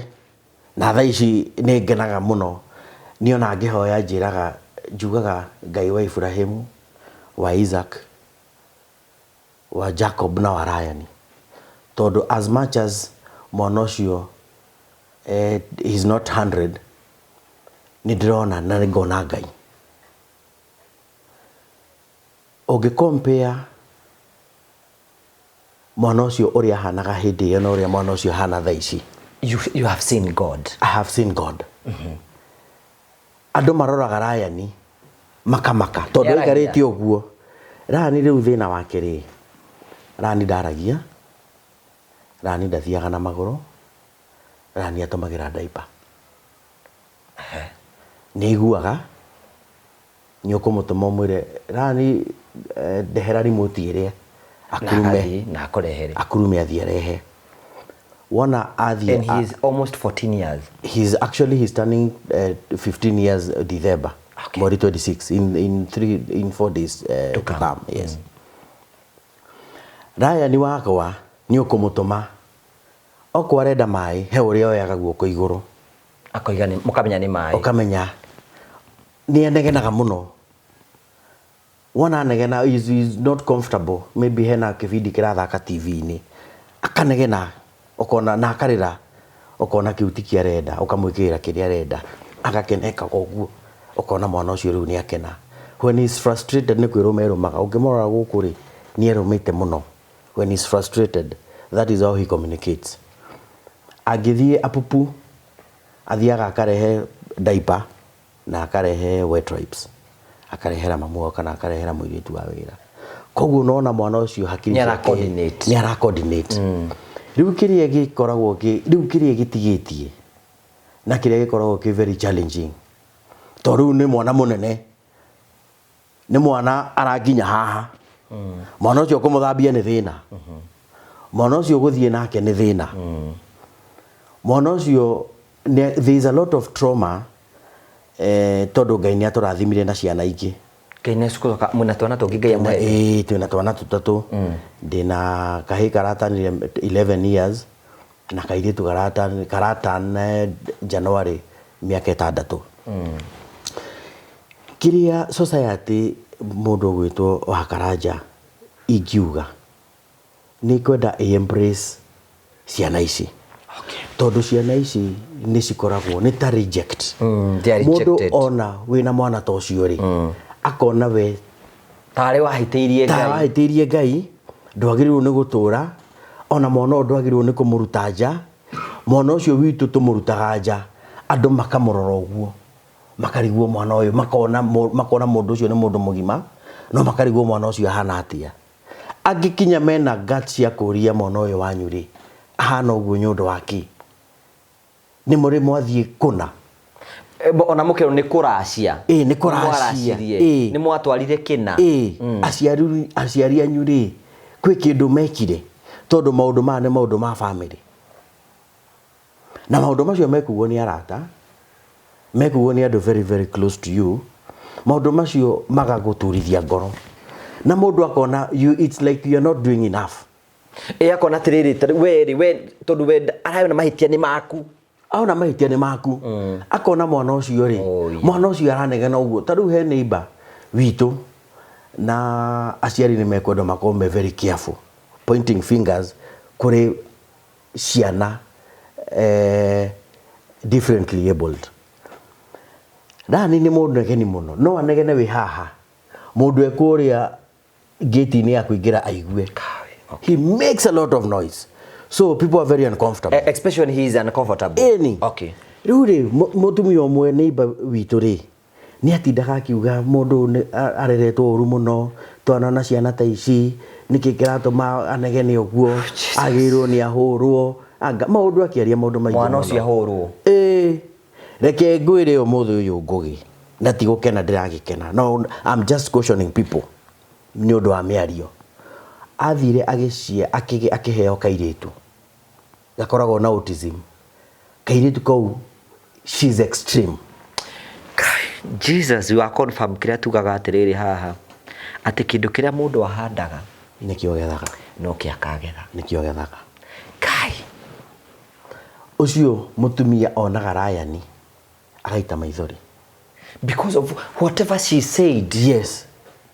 na thaa ici nĩ ngenaga mũno nĩ ona ngĩhoya njĩraga njugaga Ngai wa Ibrahimu, wa Isaac, wa Jacob na wa Ryan, tondũ as much as mwana ũcio is not 100, nĩ ndĩrona na nĩ ngona Ngai. Ũngĩ compare mwana ũcio ũrĩa ahanaga hĩndĩ ĩyo na ũrĩa mwana ũcio ahana thaa ici, You have seen God. I have seen God. Andũ maroraga Ryan makamaka tondũ Nĩaragia. aikarĩte ũguo. Ryan rĩu thĩna wake rĩ, Ryan ndaragia, Ryan ndathiaga na magũrũ, Ryan atũmagĩra diaper. Nĩ aiguaga, nĩ ũkũmũtũma ũmwĩre Ryan, ndehera remote ĩrĩa, akurume. Agathiĩ na akũrehere. Akurume athiĩ arehe. Wona athiĩ And he is almost 14 years. He's actually, he's turning 15 years December. Mweri 26, in 3, in 4 days to come. come. Yes. Ryan wakwa nĩ ũkũmũtũma okorwo arenda maĩ, he ũrĩa oyaga guoko igũrũ. Akoiga nĩ mũkamenya nĩ maĩ. Ũkamenya nĩ anegenaga mũno. Wona anegena is not comfortable, maybe hena kĩbindi kĩrathaka TV-inĩ, akanegena, ũkona na akarĩra, ũkona kĩu ti arenda, ũkamwĩkĩrĩra kĩrĩa arenda, agakena, ekaga ũguo, ũkona mwana ũcio rĩu nĩ akena. When he is frustrated nĩ kwĩrũma erũmaga. Ũngĩmũrora gũkũ rĩ, nĩ erũmĩte mũno. When he is frustrated, that is how he communicates. Angĩthiĩ apupu, athiaga akarehe diaper na akarehe wet wipes, akarehera mamu wao kana akarehera mũirĩtu wa wĩra. Koguo nona mwana ũcio hakiri Nĩ ara ciake coordinate. Nĩ ara coordinate. Rĩu kĩrĩa gĩkoragwo rĩu kĩrĩa gĩtigĩtie na kĩrĩa gĩkoragwo kĩ very challenging, Tondũ rĩu nĩ mwana mũnene, nĩ mwana arakinya haha. Mwana ũcio kũmũthambia nĩ thĩna, mwana ũcio gũthiĩ nake nĩ thĩna, mwana ũcio there is a lot of trauma, tondũ Ngai nĩ atũrathimire na ciana ingĩ. Ngai nĩ acukũcoka mwĩna twana tũngĩ Ngai amũhete? Ĩĩ, twĩna twana tũtatũ. Ndĩna kahĩĩ karatanire 11 years na kairĩtu karatan January mĩaka 6. Kĩrĩa society, mũndũ ũgwĩtwo wa Karanja, ingiuga nĩ kwenda ĩ embrace ciana ici, tondũ ciana ici nĩ cikoragwo nĩ ta reject. They are Mũndũ rejected. ona wĩna mwana ta ũcio rĩ, akona we tarĩ wahĩtĩirie ta Ngai. Wahĩtĩirie Ngai, ndwagĩrĩirwo nĩ gũtũra ona mwana ũyũ, ndwagĩrĩirwo nĩ kũmũruta nja. Mwana ũcio witũ tũmũrutaga nja, andũ makamũrora ũguo, makarigwo mwana ũyũ, makona mũndũ ũcio nĩ mũndũ mũgima, no makarigwo mwana ũcio ahana atĩa. Angĩkinya mena guts cia kũria, mwana ũyũ wanyu rĩ, ahana ũguo nĩ ũndũ wa kĩ? Nĩ mũrĩ mwathiĩ kũna? Ona mũkerwo nĩ kũracia. Ĩĩ, nĩ kũracia. Mwaracirie. Nĩ mwatwarire kĩna. Ĩĩ, aciari anyu rĩ, kwĩ kĩndũ mekire? Tondũ maũndũ maya nĩ maũndũ ma family, na maũndũ macio mekugwo nĩ arata, mekugwo nĩ andũ very very close to you. Maũndũ macio magagũturithia ngoro na mũndũ akona you, it's like you are not doing enough. Ĩ, akona atĩrĩrĩ, ta rĩu we rĩ, we tondũ we arayona mahĩtia nĩ maku. Aona mahĩtia nĩ maku, akona mwana ũcio rĩ, Oh, yeah. mwana ũcio aranegena ũguo. Ta rĩu he neighbor witũ, na aciari nĩ mekwenda makorwo me very careful pointing fingers kũrĩ ciana differently abled. Rani nĩ mũnegeni mũno, no anegene wĩ haha, mũndũ ekũrĩa gate-inĩ ya kũingĩra aigue. He makes a lot of noise, so people are very uncomfortable. Especially when he is uncomfortable. Ĩni. Rĩu rĩ, mũtumia ũmwe neighbor witũ rĩ, nĩ atindaga akiuga mũndũ ũyũ areretwo ũru mũno, twanona ciana ta ici, nĩkĩ kĩratũma anegene ũguo, agĩrĩirwo nĩ ahũrwo, anga maũndũ, akĩaria maũndũ maingĩ Mwana mũno. ũcio ahũrwo. Ĩĩ, reke ngwĩre, ũmũthĩ ũyũ Ngũgĩ, na ti gũkena ndĩragĩkena, no I'm just cautioning people nĩ ũndũ wa mĩario. Athire agĩcia akĩheo kairĩtu gakoragwo na autism. Kairĩtu kau, she's extreme. Jesus, you are confirm kĩrĩa tugaga atĩrĩrĩ haha, atĩ kĩndũ kĩrĩa mũndũ ahandaga nĩkĩo gethaga. No kĩ akagetha. Nĩkĩo gethaga. Kai. Ũcio mũtumia onaga Ryan agaita maithori. Because of whatever she said. Yes.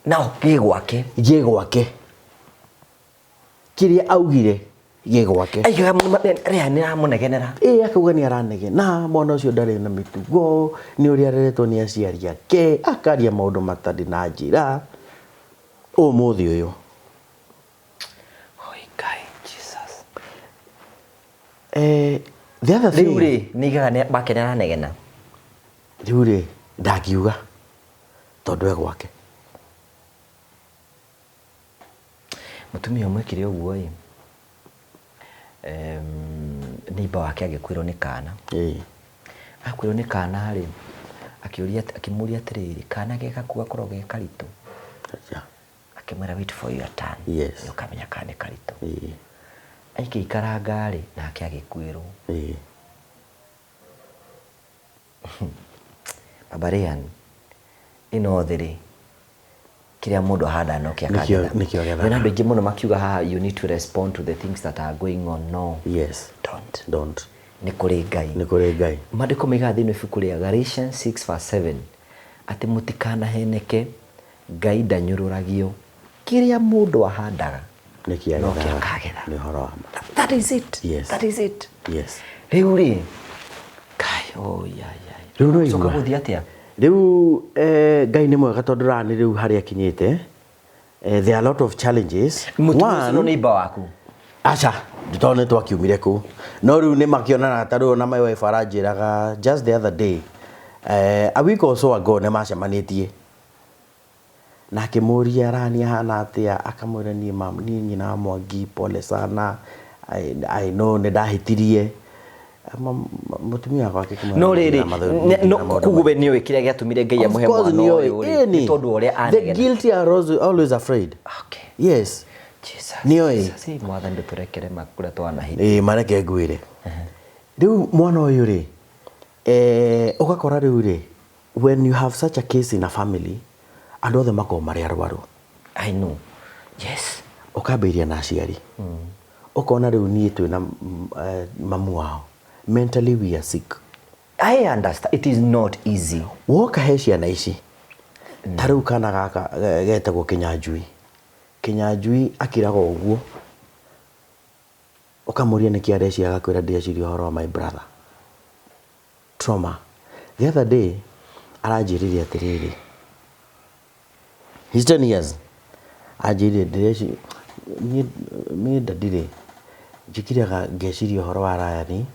Now gĩ gwake. Gĩ gwake, kĩrĩa augire gĩ gwake. Aigaga rĩa nĩ aramũnegenera. Ĩ, akauga nĩ aranegena, mwana ũcio ndarĩ na mĩtugo, nĩ ũrĩa areretwo nĩ aciari ake, akaria maũndũ matarĩ na njĩra. Ũmũthĩ ũyũ Oi Ngai, Jesus. The other thing, Rĩu rĩ, nĩ aigaga wake nĩ aranegena? Rĩu rĩ, ndangiuga tondũ e gwake. Mũtumia ũmwĩkire ũguo ĩ, neighbor wake agĩkuĩrwo nĩ kana. Akuĩrwo nĩ kana rĩ, akĩũria, akĩmũria atĩrĩrĩ, kana ge gaku gakoragwo ge karitũ? Acha. Akĩmwĩra, "Wait for your turn." Nĩ ũkamenya kana nĩ karitũ. Aikĩikaranga rĩ, nake agĩkuĩrwo. Baba Ryan, ĩno thĩ rĩ, kĩrĩa mũndũ ahandaga no kĩa akagetha. Nĩkĩo agethaga. Wĩna andũ aingĩ mũno makiuga haha, "You need to respond to the things that are going on." No. Don't. Don't. Nĩ kũrĩ Ngai. Nĩ kũrĩ Ngai. Maandĩko maigaga thĩinĩ wa ibuku rĩa Galatians 6 verse 7 atĩ mũtikanaheneke, Ngai ndanyũrũragio. Kĩrĩa mũndũ ahandaga nĩkĩo no kĩo agethaga. akagetha. Nĩ ũhoro wa ma. That is it. That is it. Rĩu rĩ, Kai, oh, ya, ya. Rĩu nĩ Coka waigua? gũthiĩ atĩa? Rĩu Ngai nĩ mwega tondũ rani rĩu harĩa akinyĩte, there are a lot of challenges. Mũtumia ũcio no neighbor waku? Aca, tondũ nĩ twakiumire kũu, no rĩu nĩ makĩonanaga. Ta rĩu ona my wife aranjĩraga just the other day, a week or so ago, nĩ macemanĩtie na akĩmũria Rani ahana atĩa, akamwĩra, "Niĩ mam, niĩ nyina wa Mwangi, pole sana. I know nĩ ndahĩtirie." Mũtumia wakwa akĩmwĩra No ndĩ rĩrĩ na mathĩna- no na maũndũ koguo we nĩũĩ kĩrĩa gĩatũmire Ngai Of amũhe course mwana nĩoĩ. ũyũ rĩ, nĩ Ĩni. tondũ wa ũrĩa The anegena. guilty are always afraid. Okay. Yes. Jesus, Nĩoĩ. Jesus, ĩ, Mwathani ndũtũrekere kũrĩa twanahĩtia. Ĩĩ mareke ngwĩre. Rĩu mwana ũyũ rĩ, ũgakora rĩu rĩ, when you have such a case in a family, andũ othe makoragwo marĩ arwaru. I know. Yes. Ũkambĩrĩria na aciari. Ũkona rĩu niĩ twĩna mamu wao. Mentally we are sick. I understand. It is not easy. Woka he ciana ici. Ta rĩu kana gaka getagwo Kĩnyanjui. Kĩnyanjui akiraga ũguo. Ũkamũria nĩkĩ areciria agakwĩra ndĩreciria ũhoro wa my brother. Trauma. The other day aranjĩrire atĩrĩrĩ. He's 10 years. Anjĩrire ndĩreciria niĩ ndirĩ njikiraga ngeciria ũhoro wa Ryan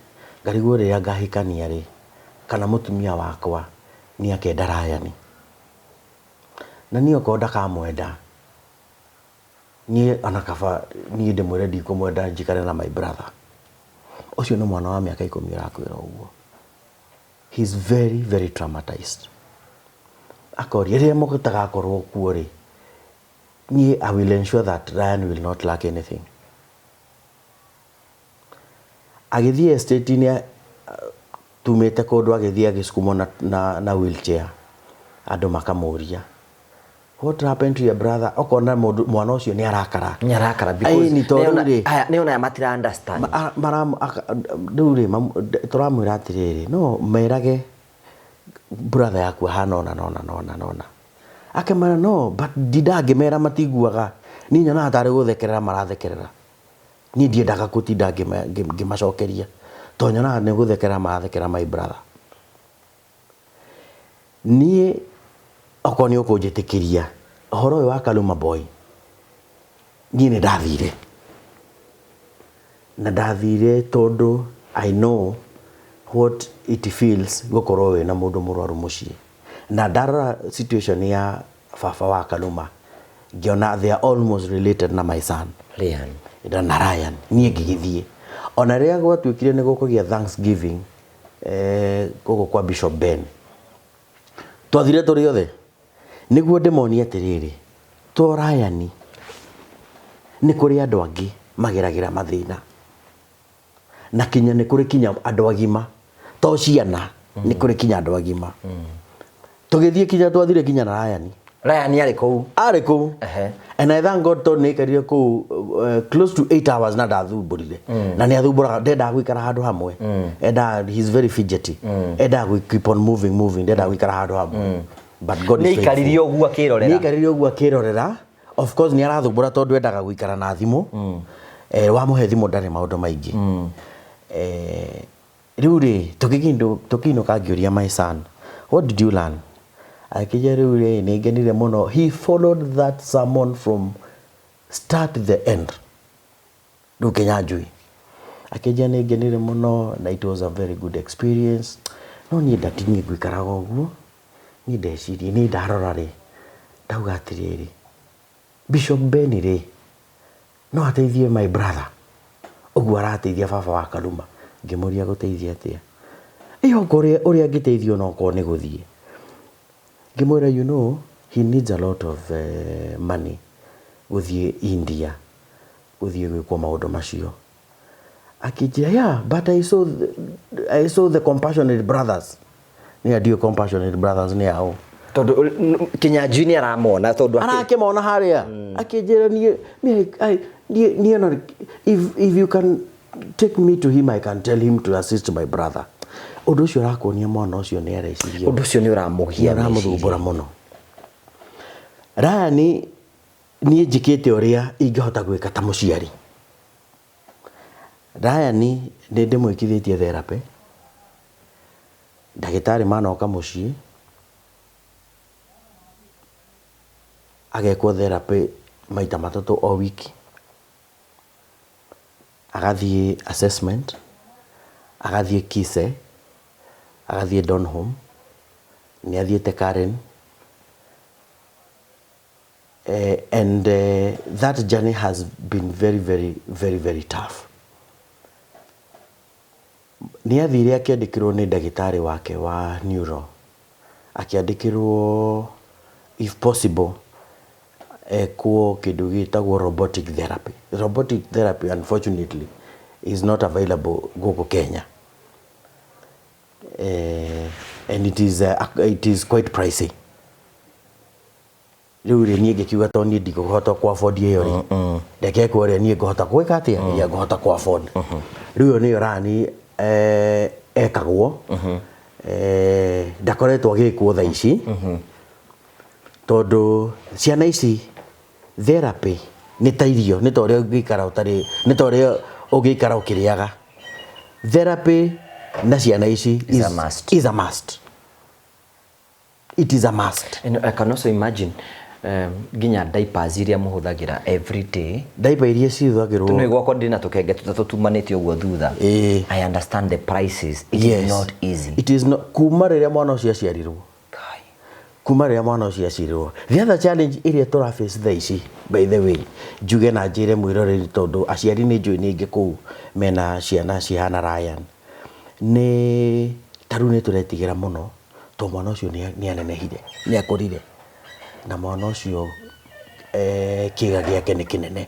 ngarigwo rĩrĩa ngahikania rĩ kana mũtumia wakwa nĩ akenda Ryan. Na niĩ okorwo ndakamwenda niĩ ona kaba niĩ ndĩmwĩre ndikũmwenda njikare na my brother. Ũcio nĩ mwana wa mĩaka 10 ũrakwĩra ũguo. He's very very traumatized. Akoria rĩrĩa mũtagakorwo kuo rĩ, niĩ I will ensure that Ryan will not lack anything. Agĩthiĩ estate-inĩ tumĩte kũndũ agĩthiĩ agĩsukumwo na wheelchair. Andũ makamũria what happened to your brother? Okona mũndũ mwana ũcio nĩ arakara. Nĩ arakara because Ĩni, tondũ rĩ, nĩona aya matira understand. Rĩu rĩ, tũramwĩra atĩrĩrĩ, no merage brother yaku ahana ũna na ũna na ũna na ũna. Akĩmera no, but ndindangĩmera matiguaga. Niĩ nyonaga tarĩ gũthekerera marathekerera. Niĩ ndiendaga gũtinda ngĩmacokeria. Tondũ nyonaga nĩ gũthekerera marathekerera my brother. Niĩ okorwo nĩ ũkũnjĩtĩkĩria ũhoro ũyũ wa Kaluma Boy, niĩ nĩ ndathire. Na ndathire tondũ I know what it feels gũkorwo wĩna mũndũ mũrwaru mũciĩ. Na ndarora situation ya baba wa Kaluma, ngĩona they are almost related na my son. Ryan. Na Ryan. Niĩ ngĩgĩthiĩ. Ona rĩrĩa gwatuĩkire nĩ gũkũgĩa Thanksgiving, gũkũ kwa Bishop Ben. Twathire tũrĩ othe. Nĩguo ndĩmonie atĩrĩrĩ, to Ryan nĩ kũrĩ andũ angĩ mageragĩra mathĩna. Na kinya nĩ kũrĩ kinya andũ agima. To ciana, nĩ kũrĩ kinya andũ agima. Tũgĩthiĩ kinya twathire kinya na Ryan. Ryan arĩ kũu. Arĩ kũu. And I thank God tondũ nĩ aikarire kũu close to 8 hours na ndathumbũrire. Na nĩ athumbũraga, ndendaga gũikara handũ hamwe. Endaga, he's very fidgety. Endaga keep on moving, moving, ndendaga gũikara handũ hamwe. But God is Nĩ aikarire faithful. ũguo akĩrorera. Nĩ aikarire ũguo akĩrorera. Of course nĩ arathumbũra tondũ endaga gũikara na thimũ. Wamũhe thimũ ndarĩ maũndũ maingĩ. Rĩu rĩ, tũkĩinũka ngĩũria my son, what did you learn? Akĩnjĩra rĩu rĩ, nĩ ngenire mũno. He followed that sermon from start to the end. Rĩu Kĩnyanjui. Akĩnjĩra nĩ ngenire mũno na it was a very good experience. No niĩ ndati niĩ ngũikaraga ũguo. Niĩ ndecirie, niĩ ndarora rĩ, ndauga atĩrĩrĩ, Bishop Ben rĩ, no ateithie my brother. Ũguo arateithia baba wa Kaluma. Ngĩmũria gũteithia atĩa? Ĩ okorwo ũrĩa angĩteithio no okorwo nĩ gũthiĩ. Ngĩmwĩra, you know, he needs a lot of money gũthiĩ India, gũthiĩ gwĩkwo maũndũ macio. Akĩnjĩra, yeah, but I saw the Compassionate Brothers. Nĩ andiũ Compassionate Brothers nĩ ao. Tondũ Kĩnyanjui nĩ aramona tondũ arakĩmona harĩa. Akĩnjĩra niĩ no, if you can take me to him, I can tell him to assist my brother. Ũndũ ũcio ũrakuonia mwana ũcio nĩ areciria. Ũndũ ũcio nĩ ũramũgia Nĩ ũramũthumbũra mũno. Ryan, niĩ njĩkĩte ũrĩa ingĩhota gwĩka ta mũciari. Ryan nĩ ndĩmwĩkithĩtie therapy. Ndagĩtarĩ manoka mũciĩ agekwo therapy maita matatũ o wiki. Agathiĩ assessment, agathiĩ Kise, agathiĩ Donholm, nĩ athiĩte Karen. And that journey has been very, very, very, very tough. Nĩ athire akĩandĩkĩrwo nĩ ndagĩtarĩ wake wa neuro, akĩandĩkĩrwo if possible ekwo kĩndũ gĩtagwo robotic therapy. Robotic therapy unfortunately is not available gũkũ Kenya. And it is quite pricey. Rĩu rĩ, niĩ ngĩkiuga tondũ niĩ ndikũhota kũ afford ĩyo rĩ, reke ekwo ĩrĩa niĩ ngũhota gwĩka atĩa, ĩrĩa ngũhota kũ afford. Rĩu ĩyo nĩyo rani ekagwo. Ndakoretwo agĩkwo thaa ici tondũ ciana ici therapy nĩ ta irio, nĩ ta ũrĩa ũngĩikara ũtarĩ, nĩ ta ũrĩa ũngĩikara ũkĩrĩaga. Therapy na ciana ici is a must. Is a must. It is a must. And I can also imagine nginya diapers iria mũhũthagĩra every day. Diaper iria cihũthagĩrwo. Nĩ gwakwa ndĩ na tũkenge tũtatũ tumanĩte ũguo thutha. I understand the prices. It is not easy. It is not. Kuma rĩrĩa mwana ũcio aciarirwo. Kai. Kuma rĩrĩa mwana ũcio aciarirwo. The other challenge ĩrĩa tũra face thaa ici, by the way, njuge na njĩre mwĩroreri tondũ aciari nĩ njũĩ nĩ aingĩ kũu mena ciana cihana Ryan. Nĩ ta rĩu nĩ tũretigĩra mũno tondũ mwana ũcio nĩ anenehire, nĩ akũrire. Na mwana ũcio kĩga gĩake nĩ kĩnene.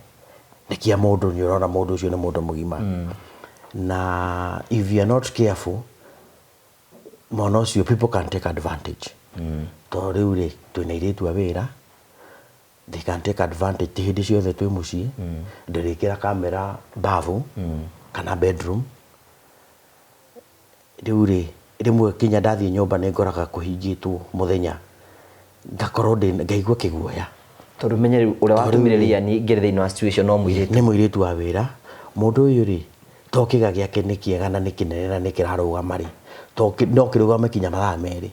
Nĩ kĩa mũndũ, nĩ ũrona mũndũ ũcio nĩ mũndũ mũgima. Na if you are not careful, mwana ũcio people can take advantage. Tondũ rĩu rĩ, twĩna airĩtu a wĩra, they can take advantage. Ti hĩndĩ ciothe twĩ mũciĩ, ndĩrĩkĩra kamera bafu kana bedroom. Rĩu rĩ, rĩmwe kinya ndathiĩ nyũmba nĩ ngoraga kũhingĩtwo mũthenya, ngakorwo ndĩ ngaigua kĩguoya. Tondũ menye rĩu ũrĩa Tondũ watũmire rĩu rĩ, Lian ingĩre thĩinĩ wa situation no mũirĩtu. Nĩ mũirĩtu wa wĩra. Mũndũ ũyũ rĩ, to kĩga gĩake nĩ kĩega na nĩ kĩnene na nĩ kĩrarũgama rĩ, to no kĩrũgame kinya mathaa merĩ.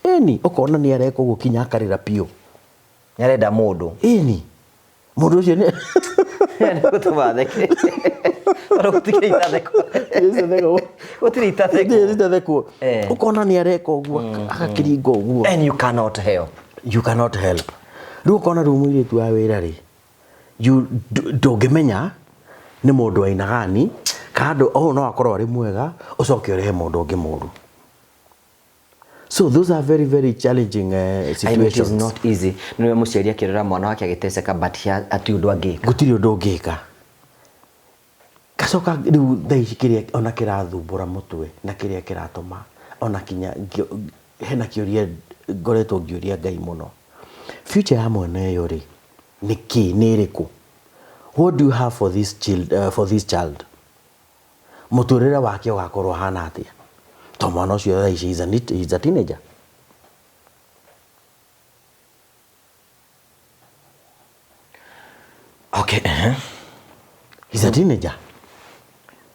Ĩni, ũkona nĩ areka ũguo kinya akarĩra biũ. Nĩ arenda mũndũ. Ĩni, mũndũ ũcio nĩ Nĩ gũtũma theke. Tondũ gũtirĩ itathekwo. Gũtirĩ itathekwo. Gũtirĩ itathekwo. Ũkona nĩ areka ũguo, agakĩringa ũguo. And you cannot help. You cannot help. Rĩu ũkona rĩu mũirĩtu wa wĩra rĩ, ndũngĩmenya nĩ mũndũ wa aina gani, kana andũ, oh, no akorwo arĩ mwega, ũcoke ũrehe mũndũ ũngĩ mũru. So those are very, very challenging I know it is situations. not easy. Nĩwe mũciari akĩrora mwana wake agĩteceka, but he hatirĩ ũndũ angĩka. Gũtirĩ ũndũ ũngĩka. Gacoka rĩu thaa ici kĩrĩa ona kĩrathumbũra mũtwe na kĩrĩa kĩratũma ona kinya hena kĩũria ngoretwo ngĩũria Ngai mũno. Future ya mwana ũyũ rĩ, nĩ kĩ, nĩ ĩrĩkũ? What do you have for this child, for this child? Mũtũrĩre wake ũgakorwo ũhana atĩa? To mwana ũcio thaa ici is a teenager. Okay. He's a teenager.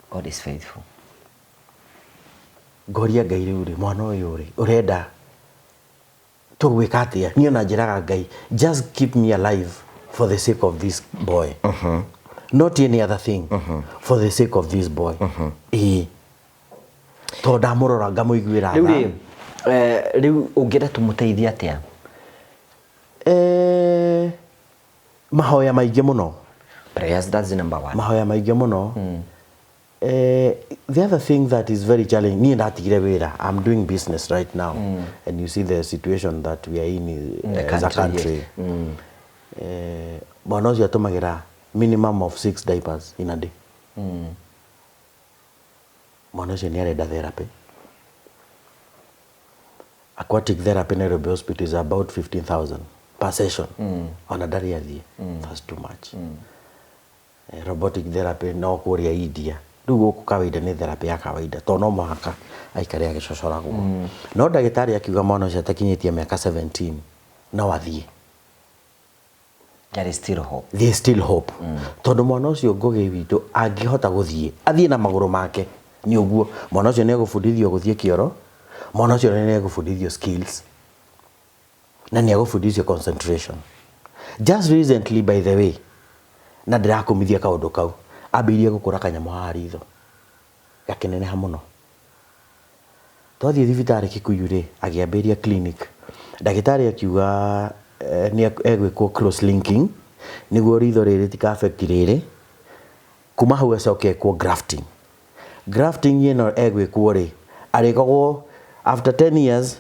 God is faithful. Ngoria Ngai rĩu rĩ, mwana ũyũ rĩ, ũrenda tũgwĩka atĩa? Niĩ ona njĩraga Ngai, just keep me alive for the sake of this boy. Not any other thing. For the sake of this boy. Ĩĩ. Tondũ ndamũrora ngamũiguĩra Rĩu tha. rĩ, rĩu ũngĩenda tũmũteithie atĩa? Mahoya maingĩ mũno. Prayers, that's the number one. Mahoya maingĩ mũno. The other thing that is very challenging, niĩ ndatigire wĩra, I'm doing business right now. And you see the situation that we are in, In the as a country, yes. country. Mwana ũcio atũmagĩra minimum of 6 diapers in a day. Mwana ũcio nĩ arenda therapy. Aquatic therapy Nairobi Hospital is about 15,000 per session. Ona ndarĩ athiĩ. That's too much. Robotic therapy no kũrĩa India. Rĩu gũkũ kawaida nĩ therapy ya kawaida tondũ no mũhaka aikare agĩcocoragwo. No ndagĩtarĩ akiuga mwana ũcio atakinyĩtie mĩaka 17 no athiĩ. There is still hope. There is still hope. Tondũ mwana ũcio Ngũgĩ witũ angĩhota gũthiĩ, athiĩ na magũrũ make nĩ ũguo. Mwana ũcio nĩ egũbundithio gũthiĩ kĩoro, mwana ũcio nĩ egũbundithio skills na nĩ egũbundithio concentration. Just recently, by the way, na ndĩrakũmithia kaũndũ kau, ambĩrĩirie gũkũra kanyamũ haha ritho gakĩneneha mũno. Twathiĩ thibitarĩ Kikuyu rĩ, agĩambĩrĩria clinic. Ndagĩtarĩ akiuga nĩ egwĩkwo cross linking nĩguo ritho rĩrĩ rĩtika affect rĩrĩ. Kuma hau acoke ekwo grafting. Grafting ĩno egwĩkwo rĩ, arĩkagwo after 10 years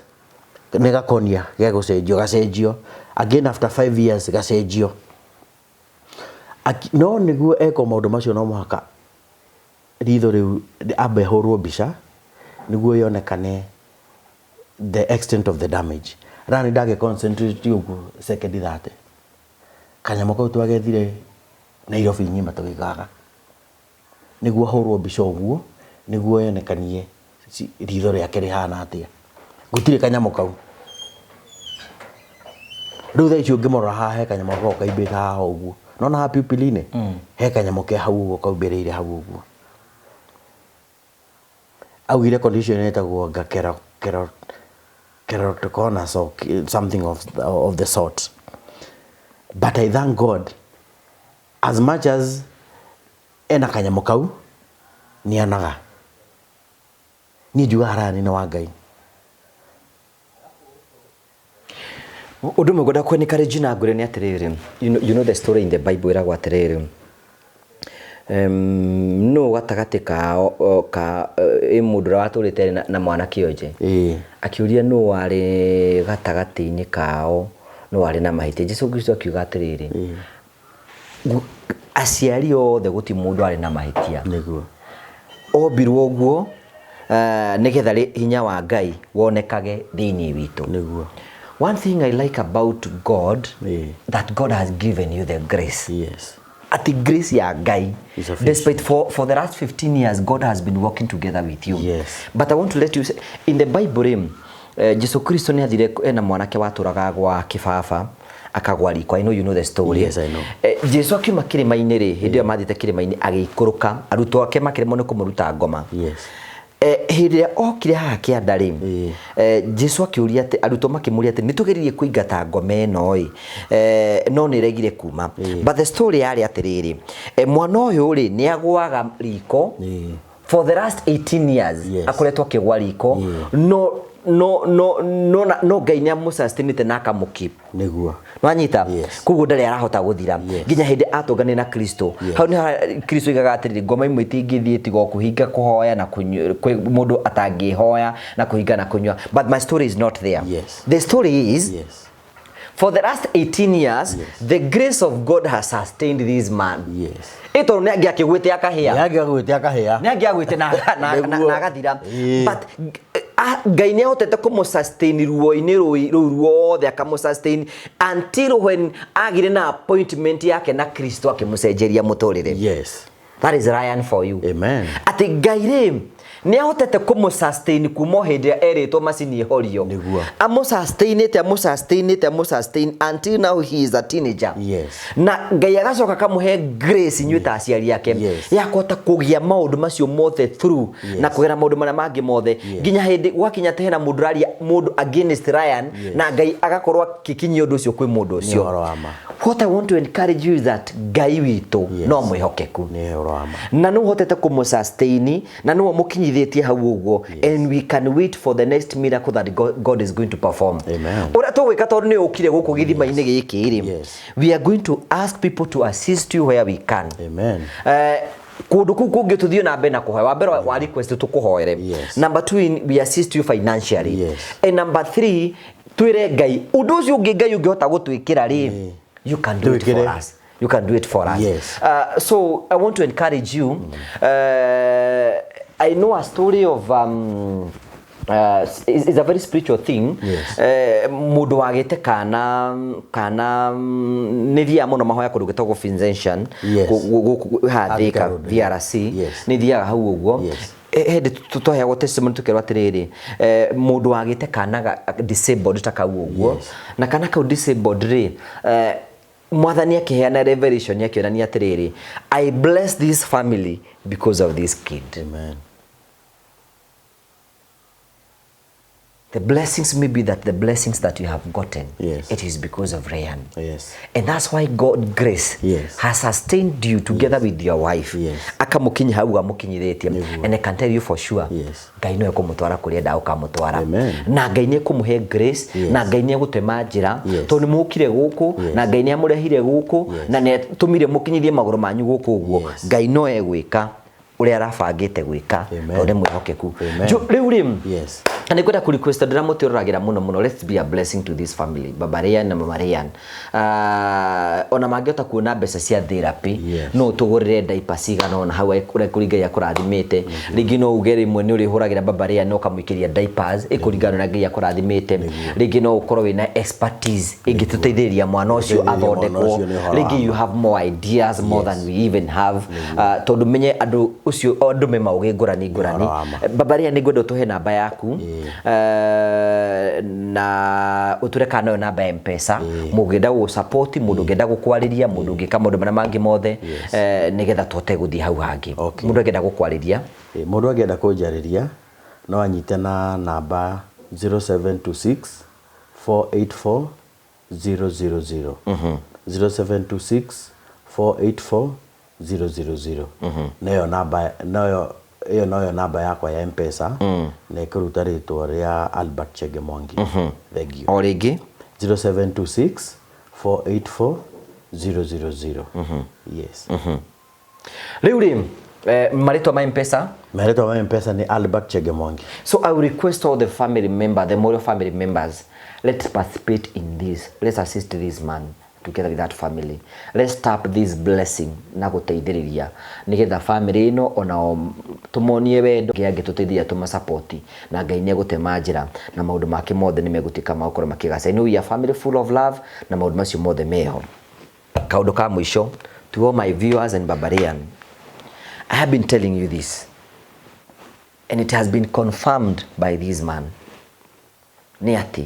nĩ gakonia gegũcenjio, gacenjio again after 5 years gacenjio. No nĩguo ekwo maũndũ macio no mũhaka ritho rĩu ambe hũrwo mbica nĩguo yonekane the extent of the damage. Rani ndangĩ concentrate ũguo second 30. Kanyamũ kau twagethire Nairobi ng'ima tũgĩkaga nĩguo ahũrwo mbica ũguo nĩguo yonekanie ritho rĩake rĩhana atĩa. Gũtirĩ kanyamũ kau. Rĩu thaa ici ũngĩmũrora haha he kanyamũ gakoragwo kaimbĩte haha ũguo. Nona haha pupil-inĩ he kanyamũ ke hau ũguo kaumbĩrĩire hau ũguo. Augire condition ĩtagwo anga keratoconus or something of the sort. But I thank God as much as ena kanyamũ kau nĩonaga. Niĩ njugaga Ryan nĩ wa Ngai. Ũndũ ũmwe ngwenda kũ encourage na ngwĩre nĩ atĩrĩrĩ, you know the story in the Bible ĩragwo atĩrĩrĩ, nũ gatagatĩ kao ka ĩ mũndũ ũrĩa watũrĩte na mwana kĩonje akĩũria nũ warĩ gatagatĩ-inĩ kao nũ warĩ na mahĩtia. Jesu Kristo akiuga atĩrĩrĩ, aciari othe gũtirĩ mũndũ warĩ na mahĩtia. Nĩguo. Ombirwo ũguo nĩgetha hinya wa Ngai wonekage thĩinĩ witũ. Nĩguo. One thing I like about God, that God has given you the grace. Yes. Ati grace ya Ngai. Despite for the last 15 years, God has been working together with you. Yes. But I want to let you say, in the Bible, Jesu Kristo nĩ athire ena mwanake watũraga gwa kĩbaba akagwa riko. I know you know the story. Yes, I know. Jesu akiuma kĩrĩma-inĩ rĩ, hĩndĩ ĩyo mathiĩte kĩrĩma-inĩ agĩikũrũka, arutwo ake makĩremwo nĩ kũmũruta ngoma. Yes. Hĩndĩ ĩrĩa okire haha kĩanda rĩ, Jesu akĩũria atĩ, arutwo makĩmũria atĩ, nĩtũgeririe kũingata ngoma ĩno ĩ, no nĩ ĩregire kuma. But the story yarĩ atĩrĩrĩ, mwana ũyũ rĩ, nĩ agũaga riko for the last 18 years. Yes. Akoretwo akĩgwa riko. No Ngai nĩ amũsustainĩte na akamũkeep. Nĩguo. Nwanyita? Yes. Koguo ndarĩ arahota gũthira. Yes. Nginya hĩndĩ atũnganire na Kristo. Yes. Hau nĩho Kristo oigaga atĩrĩrĩ, ngoma imwe itingĩthiĩ tiga o kũhinga kũhoya na kũnyua, kwĩ mũndũ atangĩhoya na kũhinga na kũnyua. But my story is not there. Yes. The story is, Yes. for the last 18 years, Yes. the grace of God has sustained this man. Yes. Ĩ tondũ nĩ angĩakĩgwĩte akahĩa. Nĩ angĩagwĩte akahĩa. Nĩ angĩagwĩte Nĩguo. na agathira. But Ngai nĩ ahotete kũmũ-sustain ruo-inĩ rũu ruothe, akamũ-sustain until when agire na appointment yake na Kristo akĩmũcenjeria mũtũrĩre. Yes. That is Ryan for you. Amen. Atĩ Ngai rĩ, nĩ ahotete kũmũ-sustain kuma hĩndĩ ĩrĩa erĩtwo macini ĩhorio. Nĩguo. Amũ-sustainĩte, amũ-sustainĩte, amũ-sustain until now he is a teenager. Yes. Na Ngai agacoka akamũhe grace inyuĩ ta aciari ake. Yes. Ya kũhota kũgĩa maũndũ macio mothe through Yes. na kũgera maũndũ marĩa mangĩ mothe. Yes. Nginya hĩndĩ gwakinya atĩ hena mũndũ ũraria mũndũ against Ryan, Yes. na Ngai agakorwo akĩkinyia ũndũ ũcio kwĩ mũndũ ũcio. Nĩ ũhoro wa ma. What I want to encourage you is that Ngai witũ Yes. no mwĩhokeku. Nĩ ũhoro wa ma. Na nĩ ũhotete kũmũ-sustain, na nĩwe mũkinyithĩtie hau ũguo. Yes. And we can wait for the next miracle that God is going to perform. Amen. Ũrĩa tũgwĩka tondũ nĩ ũkire gũkũ gĩthima-inĩ gĩkĩ rĩ, Yes. we are going to ask people to assist you where we can. Amen. Kũndũ kũu kũngĩ tũthiĩ na mbere na kũhoya. Wa mbere wa request tũkũhoere. Yes. Number 2, we assist you financially. Yes. And number 3, twĩre Ngai ũndũ ũcio ũngĩ Ngai ũngĩhota gũtwĩkĩra rĩ, you can do it for Twĩkĩre. us. You can do it for us. Yes. So I want to encourage you. I know a story of it's a very spiritual thing. Yes. Mũndũ wagĩte kana nĩ thiaga mũno mahoya kũndũ gwĩtagwo Vincentian. Yes. Haha Thika Thika, Road. VRC. Yes. Nĩ thiaga hau ũguo. Yes. Hĩndĩ twaheagwo testimony tũkerwo atĩrĩrĩ, mũndũ wagĩte kana disabled ta kau ũguo. Yes. Na kana kau disabled rĩ, Mwathani akĩheana revelation akĩonania atĩrĩrĩ, I bless this family because of this kid. Amen. The blessings may be that the blessings that you have gotten, Yes. it is because of Ryan. Yes. And that's why God grace Yes. has sustained you together Yes. with your wife. Yes. Akamukinya hau amukinyithĩtie. Nĩguo. And I can tell you for sure, Yes. Ngai no ekũmũtwara kũrĩa endaga gũkamũtwara. Amen. Na Ngai nĩ ekũmũhe grace, Yes. na Ngai nĩ egũtema njĩra, Yes. tondũ nĩ mũkire gũkũ, Yes. na Ngai nĩ amũrehire gũkũ, Yes. na nĩ atũmire mũkinyithie magũrũ manyu gũkũ ũguo. Yes. Ngai no egwĩka Ũrĩa arabangĩte gwĩka. Amen. Tondũ nĩ mwĩhokeku. Amen. Rĩu rĩ, na nĩ ngwenda kũ request andũ arĩa mũtwĩroragĩra mũno mũno, let's be a blessing to this family, Baba Ryan na Mama Ryan. Ona mangĩhota kuona mbeca cia therapy, no ũtũgũrĩre diaper cigana ũna hau ũrĩa kũrĩ Ngai akũrathimĩte. Rĩngĩ no uge rĩmwe nĩ ũrĩhũragĩra Baba Ryan na ũkamũikĩria diapers, ĩkũringana na ũrĩa Ngai akũrathimĩte. Rĩngĩ no ũkorwo wĩna expertise ĩngĩtũteithĩrĩria mwana ũcio Gũteithĩrĩria mwana athondekwo. ũcio nĩ ũhoro Rĩngĩ wa you ma. have more ideas more than we even have. Tondũ menye andũ ũcio andũ me maũgĩ ngũrani ngũrani. Ũhoro wa ma. Baba Ryan, nĩ ngwenda ũtũhe namba yaku, na ũtwĩre kana noyo namba ya M-Pesa, mũndũ ũngĩenda gũgũ support, mũndũ ũngĩenda gũkwarĩria, mũndũ ũngĩka maũndũ marĩa mangĩ mothe, nĩgetha tũhote gũthiĩ hau hangĩ. Mũndũ angĩenda gũkwarĩria? Mũndũ angĩenda kũnjarĩria no anyite na namba 0726 484 000, 0726 484 000. Neyo namba noyo ĩyo noyo namba yakwa ya M-Pesa, na ĩkũruta rĩtwa rĩa Albert Chege Mwangi. Thank you. O rĩngĩ. 0726 484 000. Yes. Rĩu rĩ, marĩtwa ma M-Pesa? Marĩtwa ma M-Pesa nĩ Albert Chege Mwangi. So I will request all the family member, the Morio family members, let's participate in this. Let's assist this man together with that family. Let's tap this blessing na gũteithĩrĩria nĩgetha family ĩno onao tũmonie wendo, angĩtũteithia tũmasupport, na Ngai nĩ egũtema njĩra na maũndũ make mothe nĩ megũtuĩka ma gũkorwo makĩgaca. I know we are family full of love na maũndũ macio mothe meho. Kaũndũ ka mũico, to all my viewers and Barbarian, I have been telling you this and it has been confirmed by this man, nĩ atĩ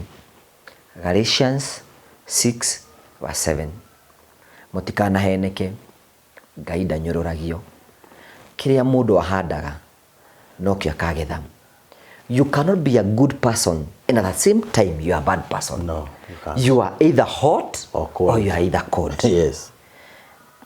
Galatians 6 verse 7, mũtikanaheneke, Ngai ndanyũrũragio, kĩrĩa mũndũ ahandaga nokĩo akagetha. You cannot be a good person and at the same time you are a bad person. No, you can't. You are either hot or cold. Or you are either cold.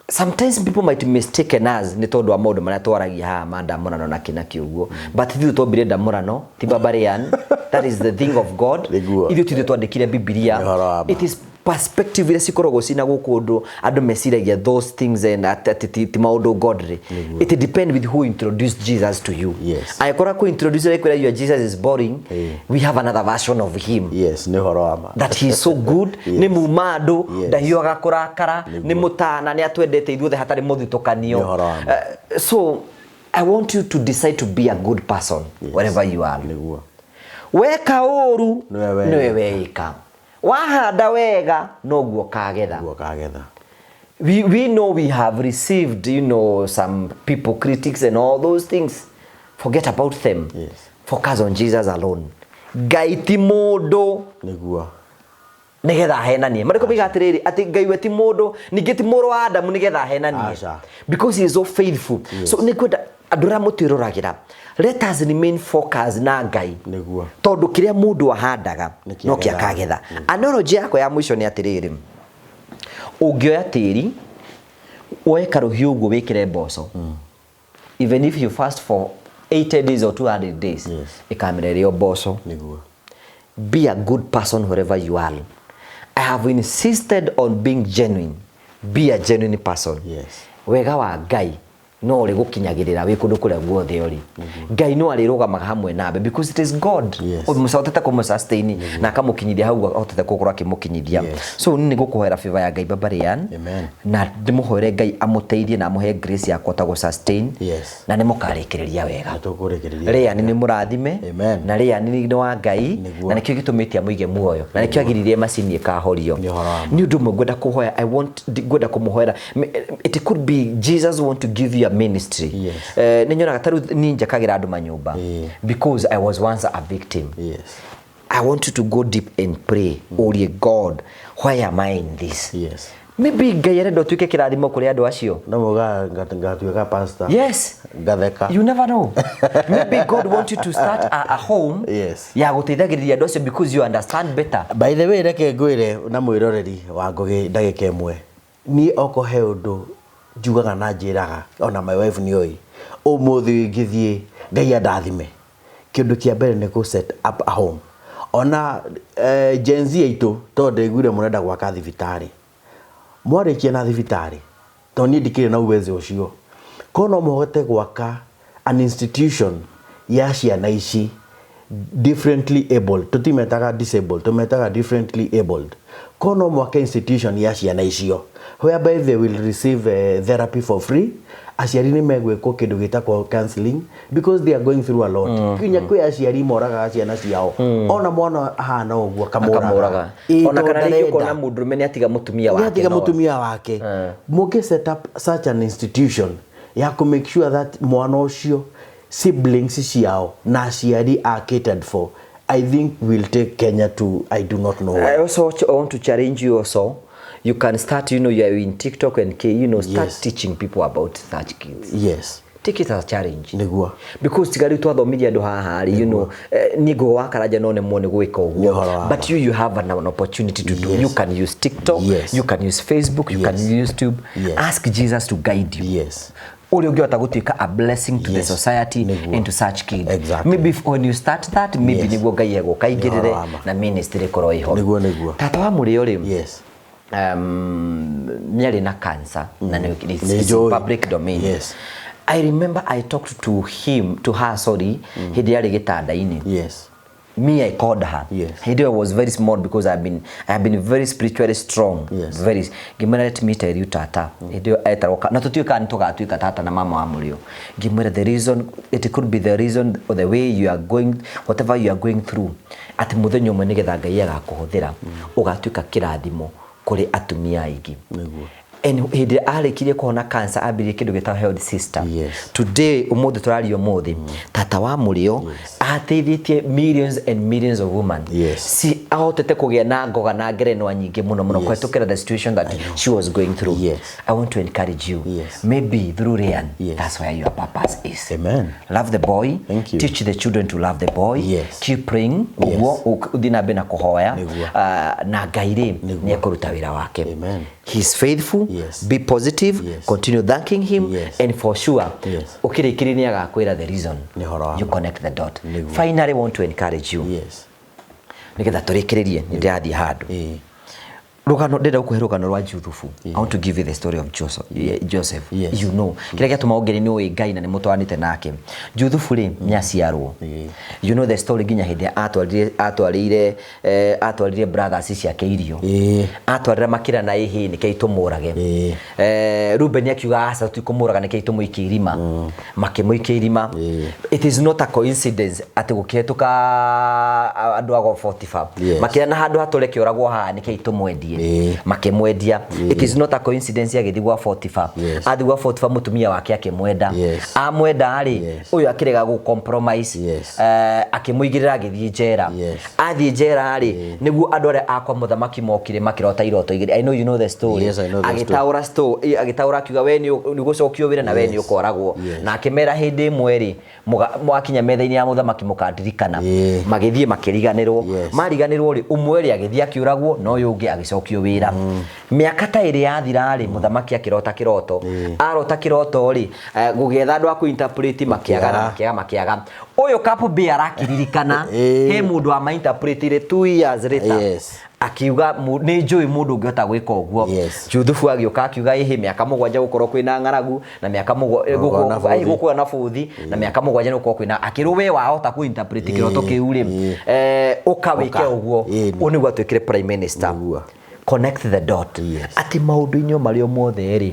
Sometimes people might mistaken us nĩ tondũ wa maũndũ marĩa twaragia haha ma ndamũrano na kĩna kĩũguo, but ithuĩ twombire ndamũrano ti Barbarian. That is the thing of God. Nĩguo. Ithuĩ tithuĩ twandĩkire Bibilia. Nĩ ũhoro wa ma. It is perspective iria cikoragwo cina gũkũ ũndũ andũ meciragia those things and atĩ ti maũndũ godly. Nĩguo. It depend with who introduced Jesus to you. Angĩkorwo kũ introduce rĩ kwĩra your Jesus is boring, we have another version of him. Yes, nĩ ũhoro wa ma. That he is so good, nĩ muma andũ, ndahiũhaga kũrakara, nĩ mũtana, nĩ atwendete ithuothe hatarĩ mũthutũkanio. Nĩ ũhoro wa ma. So I want you to decide to be a good person wherever you are. Nĩguo. Weka ũru, Nĩwe weika. nĩwe weika. Wahanda wega, noguo ũkagetha. Noguo ũkagetha. We know we have received, some people, critics and all those things. Forget about them. Focus on Jesus alone. Ngai ti mũndũ. Nĩguo. Nĩgetha ahenanie. Marĩkũ moigaga atĩrĩrĩ, atĩ Ngai we ti mũndũ, ningĩ ti mũrũ wa Adamu nĩgetha ahenanie. Aca. Because he is so faithful. So nĩngwenda andũ arĩa mũtwĩroragĩra, let us remain focused na Ngai. Nĩguo. Tondũ kĩrĩa mũndũ ahandaga, Nĩkĩo no kĩo agethaga. akagetha. Analogy yakwa ya mũico nĩ atĩrĩrĩ, ũngĩoya tĩri, woe karũhiũ ũguo wĩkĩre mboco. Even if you fast for 80 days or 200 days, ĩkamera ĩrĩ o mboco. Nĩguo. Be a good person wherever you are. I have insisted on being genuine. Be a genuine person. Wega wa Ngai no ũrĩ gũkinyagĩrĩra wĩ kũndũ kũrĩa guothe ũrĩ. Ngai no arĩrũgamaga hamwe nawe because it is God. Ũmũcotete kũmũsustain na akamũkinyithia hau ahotete gũkorwo akĩmũkinyithia. So niĩ nĩngũkũhoera favor ya Ngai, Baba Ryan. Amen. Na ndĩmũhoere Ngai amũteithie na amũhe grace ya kũhota gũ-sustain. Na nĩmũkarĩkĩrĩria wega. Nĩtũkũrĩkĩrĩria. Ryan nĩ mũrathime. Amen. Na Ryan nĩ wa Ngai. Nĩguo. Na nĩkĩo gĩtũmĩte amũige muoyo. Na nĩkĩo agiririe macini ĩkahorio. Nĩ ũhoro wa ma. Nĩ ũndũ ũmwe ngwenda kũhoya, I want, ngwenda kũmũhoera. It could be Jesus want to give you a ministry. Nĩ nyonaga ta rĩu niĩ njakagĩra andũ manyũmba. Because I was once a victim. I want you to go deep and pray. Ũrie God, why am I in this? Maybe Ngai arenda ũtuĩke kĩrathimo kũrĩ andũ acio. No mũga ngatuĩka pastor. Yes. Ngatheka. You never know. Maybe God wants you to start a home. Ya gũteithagĩrĩria andũ acio because you understand better. By the way, reke ngwĩre na mwĩroreri wa Ngũgĩ ndagĩka ĩmwe. Niĩ oko he ũndũ njugaga na njĩraga, ona my wife nĩoĩ. Ũmũthĩ ngĩthiĩ Ngai andathime. Kĩndũ kĩa mbere nĩ kũ set up a home. Ona Gen Z aitũ, tondũ ndaiguire mũrenda gwaka thibitarĩ. Mwarĩkia na thibitarĩ, tondũ niĩ ndikĩrĩ na uwezo ũcio. Korwo no mũhote gwaka an institution ya ciana ici differently abled, tũtimetaga disabled, tũmetaga differently abled. Ko no mwake institution ya ciana icio whereby they will receive therapy for free, aciari nĩ megwĩkwo kĩndũ gĩtagwo counseling because they are going through a lot. Kinya kwĩ aciari moragaga ciana ciao, ona mwana ahana ũguo akamũraga. Akamũraga. Ĩ, Ona tondũ kana rĩngĩ ndarenda. ũkona mũndũrũme nĩ atiga mũtumia wake. Nĩatiga mũtumia wake. Mũngĩ set up such an institution ya kũ make sure that mwana ũcio, siblings ciao na aciari are catered for, I think will take Kenya to I do not know I where. also want to challenge you also. You can start, you are in TikTok and K, start teaching people about such kids. Take it as a challenge. Nĩguo. Because tiga rĩu twathomirie andũ haha rĩ, niĩ ngũgũ wa Karanja no nemwo nĩ gwĩka Nĩ ũguo. ũhoro wa But you have an opportunity to do. You can use TikTok, you can use Facebook, you can use YouTube. Ask Jesus to guide you. Ũrĩa ũngĩhota gũtuĩka a blessing to the society Nĩguo. and to such kids. Maybe if, when you start that, maybe nĩguo Ngai egũka aingĩrĩre Nĩ ũhoro wa ma. na ministry ĩkorwo ĩho. Nĩguo, nĩguo. Tata wa mũrĩo rĩ, nĩarĩ na cancer na Nĩ it's in njũĩ. public domain. I remember I talked to him, to her, sorry, hĩndĩ yarĩ gĩtanda-inĩ. Me, I called her. Hĩndĩ ĩyo I was very small because I've been very spiritually strong. Very. Ngĩmwĩra, "Let me tell you, tata." Hĩndĩ ĩyo etagwo na tũtiũĩ kana nĩ tũgatuĩka tata na mama wa mũrĩo. Ngĩmwĩra, "The reason, it could be the reason or the way you are going, whatever you are going through, atĩ mũthenya ũmwe nĩgetha Ngai agakũhũthĩra, ũgatuĩka kĩrathimo kũrĩ atumia aingĩ." And hĩndĩ ĩrĩa arĩkirie kũhona cancer, ambĩrĩrie kĩndũ gĩtagwo Health Sister. Today, ũmũthĩ tũraria ũmũthĩ, tata wa mũrĩo ateithĩtie millions and millions of women. Si ahotete kũgĩa na ngoga na ngerenwa nyingĩ mũno mũno kũhetũkĩra the situation that she was going through. I want to encourage you. Maybe through Ryan, that's where your purpose is. Amen. Love the boy. Thank you. Teach the children to love the boy. Keep praying. Ũguo ũthiĩ na mbere na kũhoya. Nĩguo. Ah, na Ngai rĩ, Nĩguo. nĩ ekũruta wĩra wake. Amen. He's faithful. Be positive. Continue thanking him. And for sure, ũkĩrĩkĩria nĩ agakwĩra the reason. Nĩ ũhoro wa You ma. connect the dot. Nĩguo. Finally, want to encourage you. Nĩgetha tũrĩkĩrĩrie, nĩ ndĩrathiĩ handũ. Rũgano ndĩrenda gũkũhe rũgano rwa Juthufu. I want to give you the story of Joseph. Joseph. Kĩrĩa gĩatũma ongerere nĩ ũĩ Ngai na nĩ mũtwaranĩte nake. Juthufu rĩ, nĩ aciarwo. You know the story, nginya hĩndĩ atwarire brothers ciake irio. Atwarĩra makĩra na ĩhĩ nĩkĩo tũmũrage. Ruben akiuga aca, tũtikũmũraga, nĩkĩo tũmũikie irima. Makĩmũikia irima. It is not a coincidence atĩ gũkĩhetũka andũ a gwa Potiphar. Makĩra na handũ hatũre kĩũragwo haha nĩkĩo tũmwendie. Makĩmwendia. It is not a coincidence agĩthiĩ gwa Potiphar. Athiĩ gwa Potiphar, mũtumia wake akĩmwenda. Amwenda rĩ, ũyũ akĩrega gũ compromise. Akĩmũigĩrĩra agĩthiĩ njera. Athiĩ njera rĩ, nĩguo andũ arĩa akwa mũthamaki mokire makĩrota iroto igĩrĩ. I know you know the story. Yes, I know the story. Agĩtaũra story, agĩtaũra akiuga we nĩ ũgũcokio wĩra na we nĩ ũkoragwo. Na akĩmera hĩndĩ ĩmwe rĩ, mwakinya metha-inĩ ya mũthamaki mũkandirikana. Magĩthiĩ makĩriganĩrwo. Mariganĩrwo rĩ, ũmwe rĩ agĩthiĩ akĩũragwo na ũyũ ũngĩ agĩcokio wĩra. Mĩaka ta ĩrĩ yathira rĩ, mũthamaki akĩrota kĩroto. Arota kĩroto rĩ, gũgĩetha andũ a kũ-interpret makĩaga na Makĩaga. makĩaga makĩaga. Ũyũ cupbearer akĩririkana he mũndũ wa ma-interpretire 2 years later. Akiuga, "Nĩ njũĩ mũndũ ũngĩhota gwĩka ũguo." Juthufu agĩũka akiuga, "Ĩhĩ, mĩaka 7 gũkorwo kwĩna ng'aragu na mĩaka Gũkorwo na bũthi. gũkorwo na bũthi na mĩaka 7 nĩ gũkorwo kwĩna." Akĩrwo, "We wahota kũ-interpret kĩroto kĩu rĩ, ũka wĩke ũguo." Ũyũ nĩguo atuĩkire prime minister. Nĩguo. Connect the dot. Atĩ maũndũ-inĩ o marĩa mothe rĩ,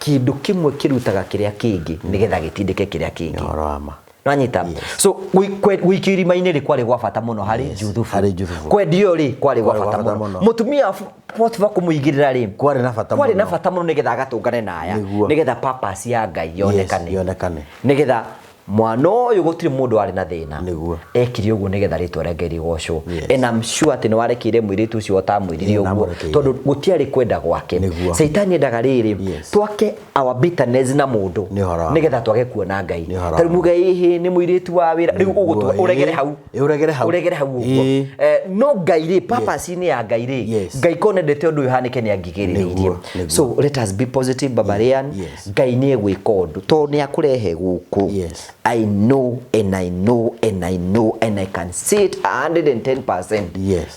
kĩndũ kĩmwe kĩrutaga kĩrĩa kĩngĩ nĩgetha gĩtindĩke kĩrĩa kĩngĩ. Ũhoro wa ma. Nwanyita? So gũikio irima-inĩ rĩ, kwarĩ gwa bata mũno harĩ Juthufu. Harĩ Juthufu. Kwendio rĩ, kwarĩ gwa Kwarĩ gwa bata bata mũno. mũno. Mũtumia wa Potiphar kũmũigĩrĩra rĩ, Kwarĩ na bata kwarĩ na mũno. bata mũno nĩgetha agatũngane na aya. Nĩguo. Nĩgetha purpose ya Ngai yonekane. Yonekane. Nĩgetha mwana ũyũ gũtirĩ mũndũ warĩ na thĩna. Nĩguo. Ekire ũguo nĩgetha rĩtwa rĩa Ngai rĩgocwo. Yes. And I'm sure atĩ nĩ warekeire mũirĩtu ũcio ũtamwĩrire Ĩĩ, ũguo, ndamũrekeire. tondũ gũtiarĩ kwenda gwake. Nĩguo. Caitani endaga rĩrĩ, twake our bitterness na mũndũ Nĩ ũhoro wa ma. nĩgetha twage kuona Ngai. Nĩ ũhoro wa Ta rĩu ma. muge ĩhĩ nĩ mũirĩtu wa wĩra rĩu ũgũtua Nĩguo, ũregere ĩĩ. hau. Ĩĩ, ũregere hau. Ũregere hau ũguo. Ĩĩ. No Ngai rĩ, purpose-inĩ ya Ngai rĩ, Ngai ko nendete ũndũ ũyũ ũhanĩke nĩ angigĩrĩrĩirie. Nĩguo, nĩguo. So let us be positive, Barbarian. Ngai nĩ egwĩka ũndũ tondũ nĩ akũrehe gũkũ. I know and I know and I know and I can see it 110%.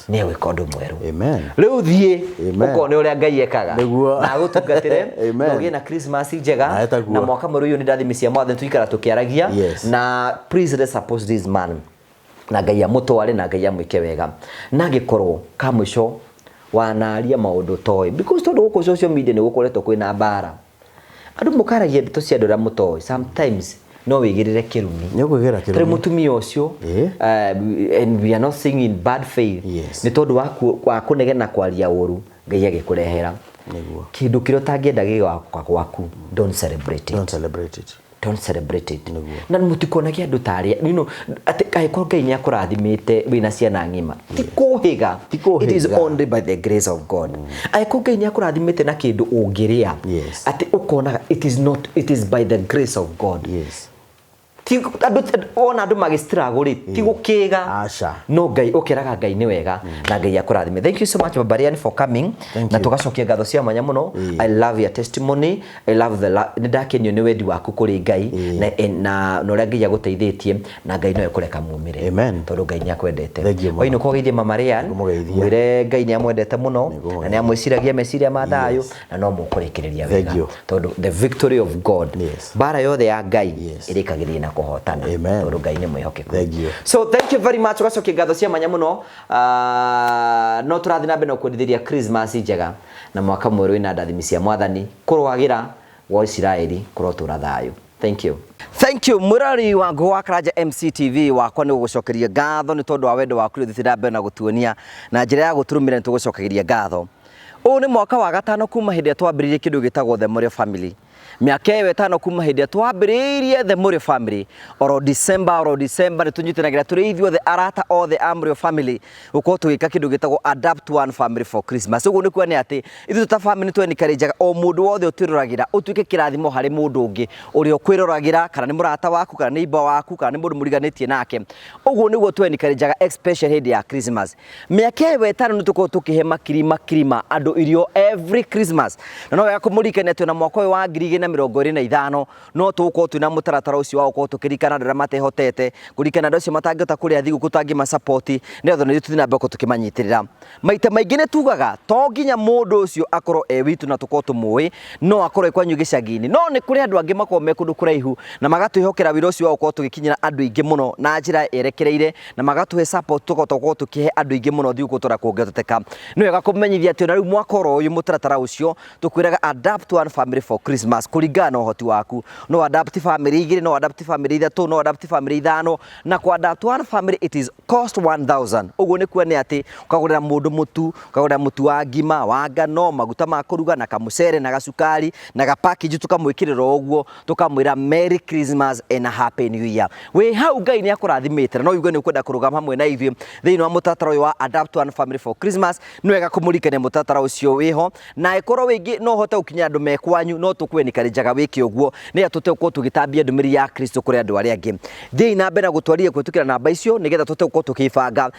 Nĩ egwĩka ũndũ mwerũ. Amen. Rĩu thiĩ Amen. ũkone ũrĩa Ngai ekaga. Nĩguo. Na agũtungatĩre. Amen. Na ũgĩe na Christmas njega. Na etaguo. Na mwaka mwerũ ũyũ nĩ ndathimi cia Mwathani tũikara tũkĩaragia. Na please let's support this man. Na Ngai amũtware na Ngai amwĩke wega. Na angĩkorwo ka mũico wanaria maũndũ toĩ, because tondũ gũkũ social media nĩ gũkoretwo kwĩna mbara, andũ mũkaragia ndeto cia andũ arĩa mũtoĩ, sometimes no wĩigĩrĩre kĩrumi. Nĩ ũkwĩgĩra Tarĩ kĩrumi. mũtumia ũcio, and we are not saying in bad faith, nĩ tondũ wa kũnegena kwaria ũru, Ngai agĩkũrehera kĩndũ kĩrĩa ũtangĩenda gĩgĩũka gwaku. Don't celebrate it. Don't celebrate it. Don't celebrate it. Na mũtikonagie andũ ta arĩa, you know, atĩ angĩkorwo Ngai nĩ akũrathimĩte wĩna ciana ng'ima, ti kũhĩga. Ti kũhĩga. It is only by the grace of God. Angĩkorwo Ngai nĩ akũrathimĩte na kĩndũ ũngĩrĩa, atĩ ũkonaga it is not, it is by the grace of God. Ti andũ, wona andũ magĩstruggle rĩ, ti gũkĩga. Aca. No Ngai ũkĩraga Ngai nĩ wega, na Ngai akũrathime. Thank you so much Barbarian for coming. Thank Na you. tũgacokia ngatho cia mwanya mũno. I love your testimony. I love the nĩ ndakenio nĩ wendi waku kũrĩ Ngai, na ũrĩa Ngai agũteithĩtie, na Ngai no ekũreka mumĩre. Amen. Tondũ Ngai nĩ akwendete. Thank you mũno. Wainũka ũgeithie Mama Ryan. Nĩngũmũgeithia. Mwĩre Ngai nĩ amwendete mũno, Nĩngũmũgeithia. na nĩ amwĩciragia meciria ma thayũ, na no mũkũrĩkĩrĩria Thank wega. you. Tondũ the victory of God, mbara yothe ya Ngai ĩrĩkagĩrĩria na kũhotana. Amen. Tondũ Ngai nĩ mwĩhokeku. Thank you. So thank you very much. Ũgacokia ngatho cia mwanya mũno. No tũrathiĩ na mbere na kwendithĩria Christmas njega na mwaka mwerũ wĩna ndathimi cia Mwathani, kũrũagĩra gwa Isiraeli kũrotũra thayũ. Thank you. Thank you mũrori wa Ngũ wa Karanja MCTV wakwa, nĩ gũgũcokeria ngatho nĩ tondũ wa wendo waku ũrĩa ũthiĩte na mbere na gũtuonia na njĩra ya gũtũrũmĩrĩra, nĩ tũgũcokagĩria ngatho. Ũyũ nĩ mwaka wa gatano kuma hĩndĩ ĩrĩa twambĩrĩirie kĩndũ gĩtagwo The Mũrĩo Family. Mĩaka ĩyo ĩtano kuma hĩndĩ ĩrĩa twambĩrĩirie The Mũrĩo Family, oro December, oro December nĩ tũnyitanagĩra tũrĩ ithuothe arata othe a Mũrĩo Family gũkorwo tũgĩka kĩndũ gĩtagwo Adapt One Family for Christmas. Ũguo nĩ kuga nĩ atĩ ithuĩ ta family nĩ twenikarenjaga o mũndũ wothe ũtwĩroragĩra ũtuĩke kĩrathimo harĩ mũndũ ũngĩ ũrĩa ũkwĩroragĩra, kana nĩ mũrata waku, kana nĩ iba waku, kana nĩ mũndũ mũriganĩtie nake. Ũguo nĩguo twenikarenjaga especially hĩndĩ ya Christmas. Mĩaka ĩyo ĩtano nĩ tũkoragwo tũkĩhe makiri makiri ma andũ irio every Christmas. Na no wega kũmũririkania atĩ ona mwaka ũyũ wa 2025 no tũgũkorwo twĩna mũtaratara ũcio wa gũkorwo tũkĩririkana andũ arĩa matehotete, kũririkana andũ acio matangĩhota kũrĩa thigũkũ tangĩmasupport, nĩgetha ona ithuĩ tũthiĩ na mbere gũkorwo tũkĩmanyitĩrĩra. Maita maingĩ nĩ tugaga to nginya mũndũ ũcio akorwo e witũ na tũkorwo tũmũĩ, no akorwo e kwanyu gĩcagi-inĩ. No nĩ kũrĩ andũ angĩ makoragwo me kũndũ kũraihu na magatwĩhokera wĩra ũcio wa gũkorwo tũgĩkinyĩra andũ aingĩ mũno na njĩra yerekereire, na magatũhe support tũkahota gũkorwo tũkĩhe andũ aingĩ mũno thigũkũ tũrĩa kũngĩhoteteka. Nĩ wega kũmenyithia atĩ ona rĩu mwaka oro ũyũ mũtaratara ũcio tũkwĩraga Adapt One Family for Christmas kũringana na ũhoti waku. No adapt family igĩrĩ, no adapt family ithatũ, no adapt family ithano, na kũ adapt one family it is cost 1000. Ũguo nĩ kuga nĩ atĩ ũkagũrĩra mũndũ mũtu, ũkagũrĩra mũtu wa ngima, wa ngano, maguta ma kũruga, na kamũcere, na gacukari, na ga package tũkamwĩkĩrĩra o ũguo, tũkamwĩra Merry Christmas and a Happy New Year. Wĩ hau Ngai nĩ akũrathimĩte, na no uge nĩ ũkwenda kũrũgama hamwe na ithuĩ thĩinĩ wa mũtaratara ũyũ wa Adapt One Family for Christmas. Nĩ wega kũmũririkania mũtaratara ũcio wĩho, na ĩkorwo wĩngĩ no ũhote gũkinyĩra andũ me kwanyu, no tũkwenikarenjaga wĩke ũguo nĩgetha tũhote gũkorwo tũgĩtambia ndũmĩrĩri ya Kristo kũrĩ andũ arĩa angĩ. Thiĩi na mbere na gũtwarithia kũhĩtũkĩra namba icio nĩgetha tũhote gũkorwo tũkĩbanga,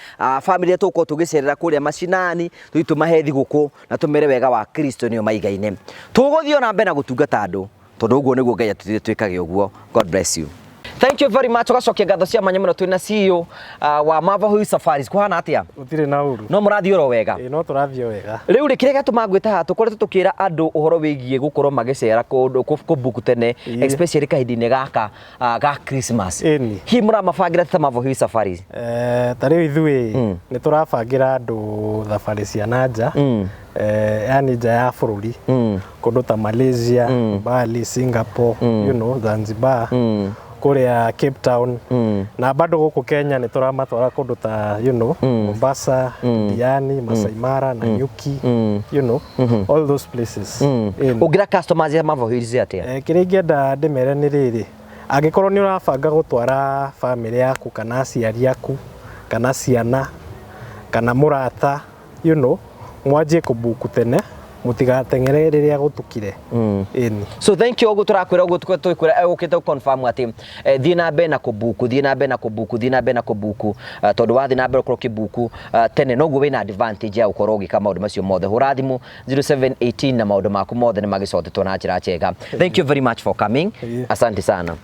family iria tũgũkorwo tũgĩcerera kũrĩa macinani, tũthiĩ tũmahe thigũkũ na tũmere wega wa Kristo nĩo maigaine. Tũgũthiĩ ona mbere na gũtungata andũ tondũ ũguo nĩguo Ngai atũthire twĩkage ũguo. God bless you. Thank you very much. Ũgacokia ngatho cia mwanya mũno twĩna CEO wa Marvel Hill Safaris. Kũhana atĩa? Gũtirĩ na ũru. No mũrathiĩ oro wega? Ĩĩ, no tũrathiĩ wega. Rĩu rĩ, kĩrĩa gĩatũma ngwĩta haha, tũkoretwo tũkĩra andũ ũhoro wĩgiĩ gũkorwo magĩcera kũndũ, kũbook tene, especially kahinda-inĩ gaka ga Christmas. Ĩni. Hihi mũramabangĩra ta Marvel Hill Safaris? Ta rĩu ithuĩ nĩ tũrabangĩra andũ thabarĩ cia na nja, yani nja ya bũrũri, kũndũ ta Malaysia, Bali, Singapore, you know, Zanzibar, kũrĩa Cape Town, na bado gũkũ Kenya nĩ tũramatwara kũndũ ta, you know, Mombasa, Diani, Masai Mara, Nanyuki, you know, all those places. Ĩni. Ũngĩra customers ya Marvel Hills atĩa? Kĩrĩa ingĩenda ndĩmere nĩ rĩrĩ, angĩkorwo nĩ ũrabanga gũtwara family yaku kana aciari aku kana ciana kana mũrata, you know, mwanjie kũbuku tene, mũtigateng'ere rĩrĩa gũtukire. Ĩni. So thank you. Ũguo tũrakwĩra, ũguo tũkwĩra ũkĩte gũ-confirm atĩ thiĩ na mbere na kũbuku, thiĩ na mbere na kũbuku, thiĩ na mbere na kũbuku, tondũ wathiĩ na mbere ũkorwo ũkĩbuku tene noguo wĩna advantage ya gũkorwo ũgĩka maũndũ macio mothe. Hũra thimũ 0718 na maũndũ maku mothe nĩ magĩcotetwo na njĩra njega. Thank you very much for coming. Asante sana.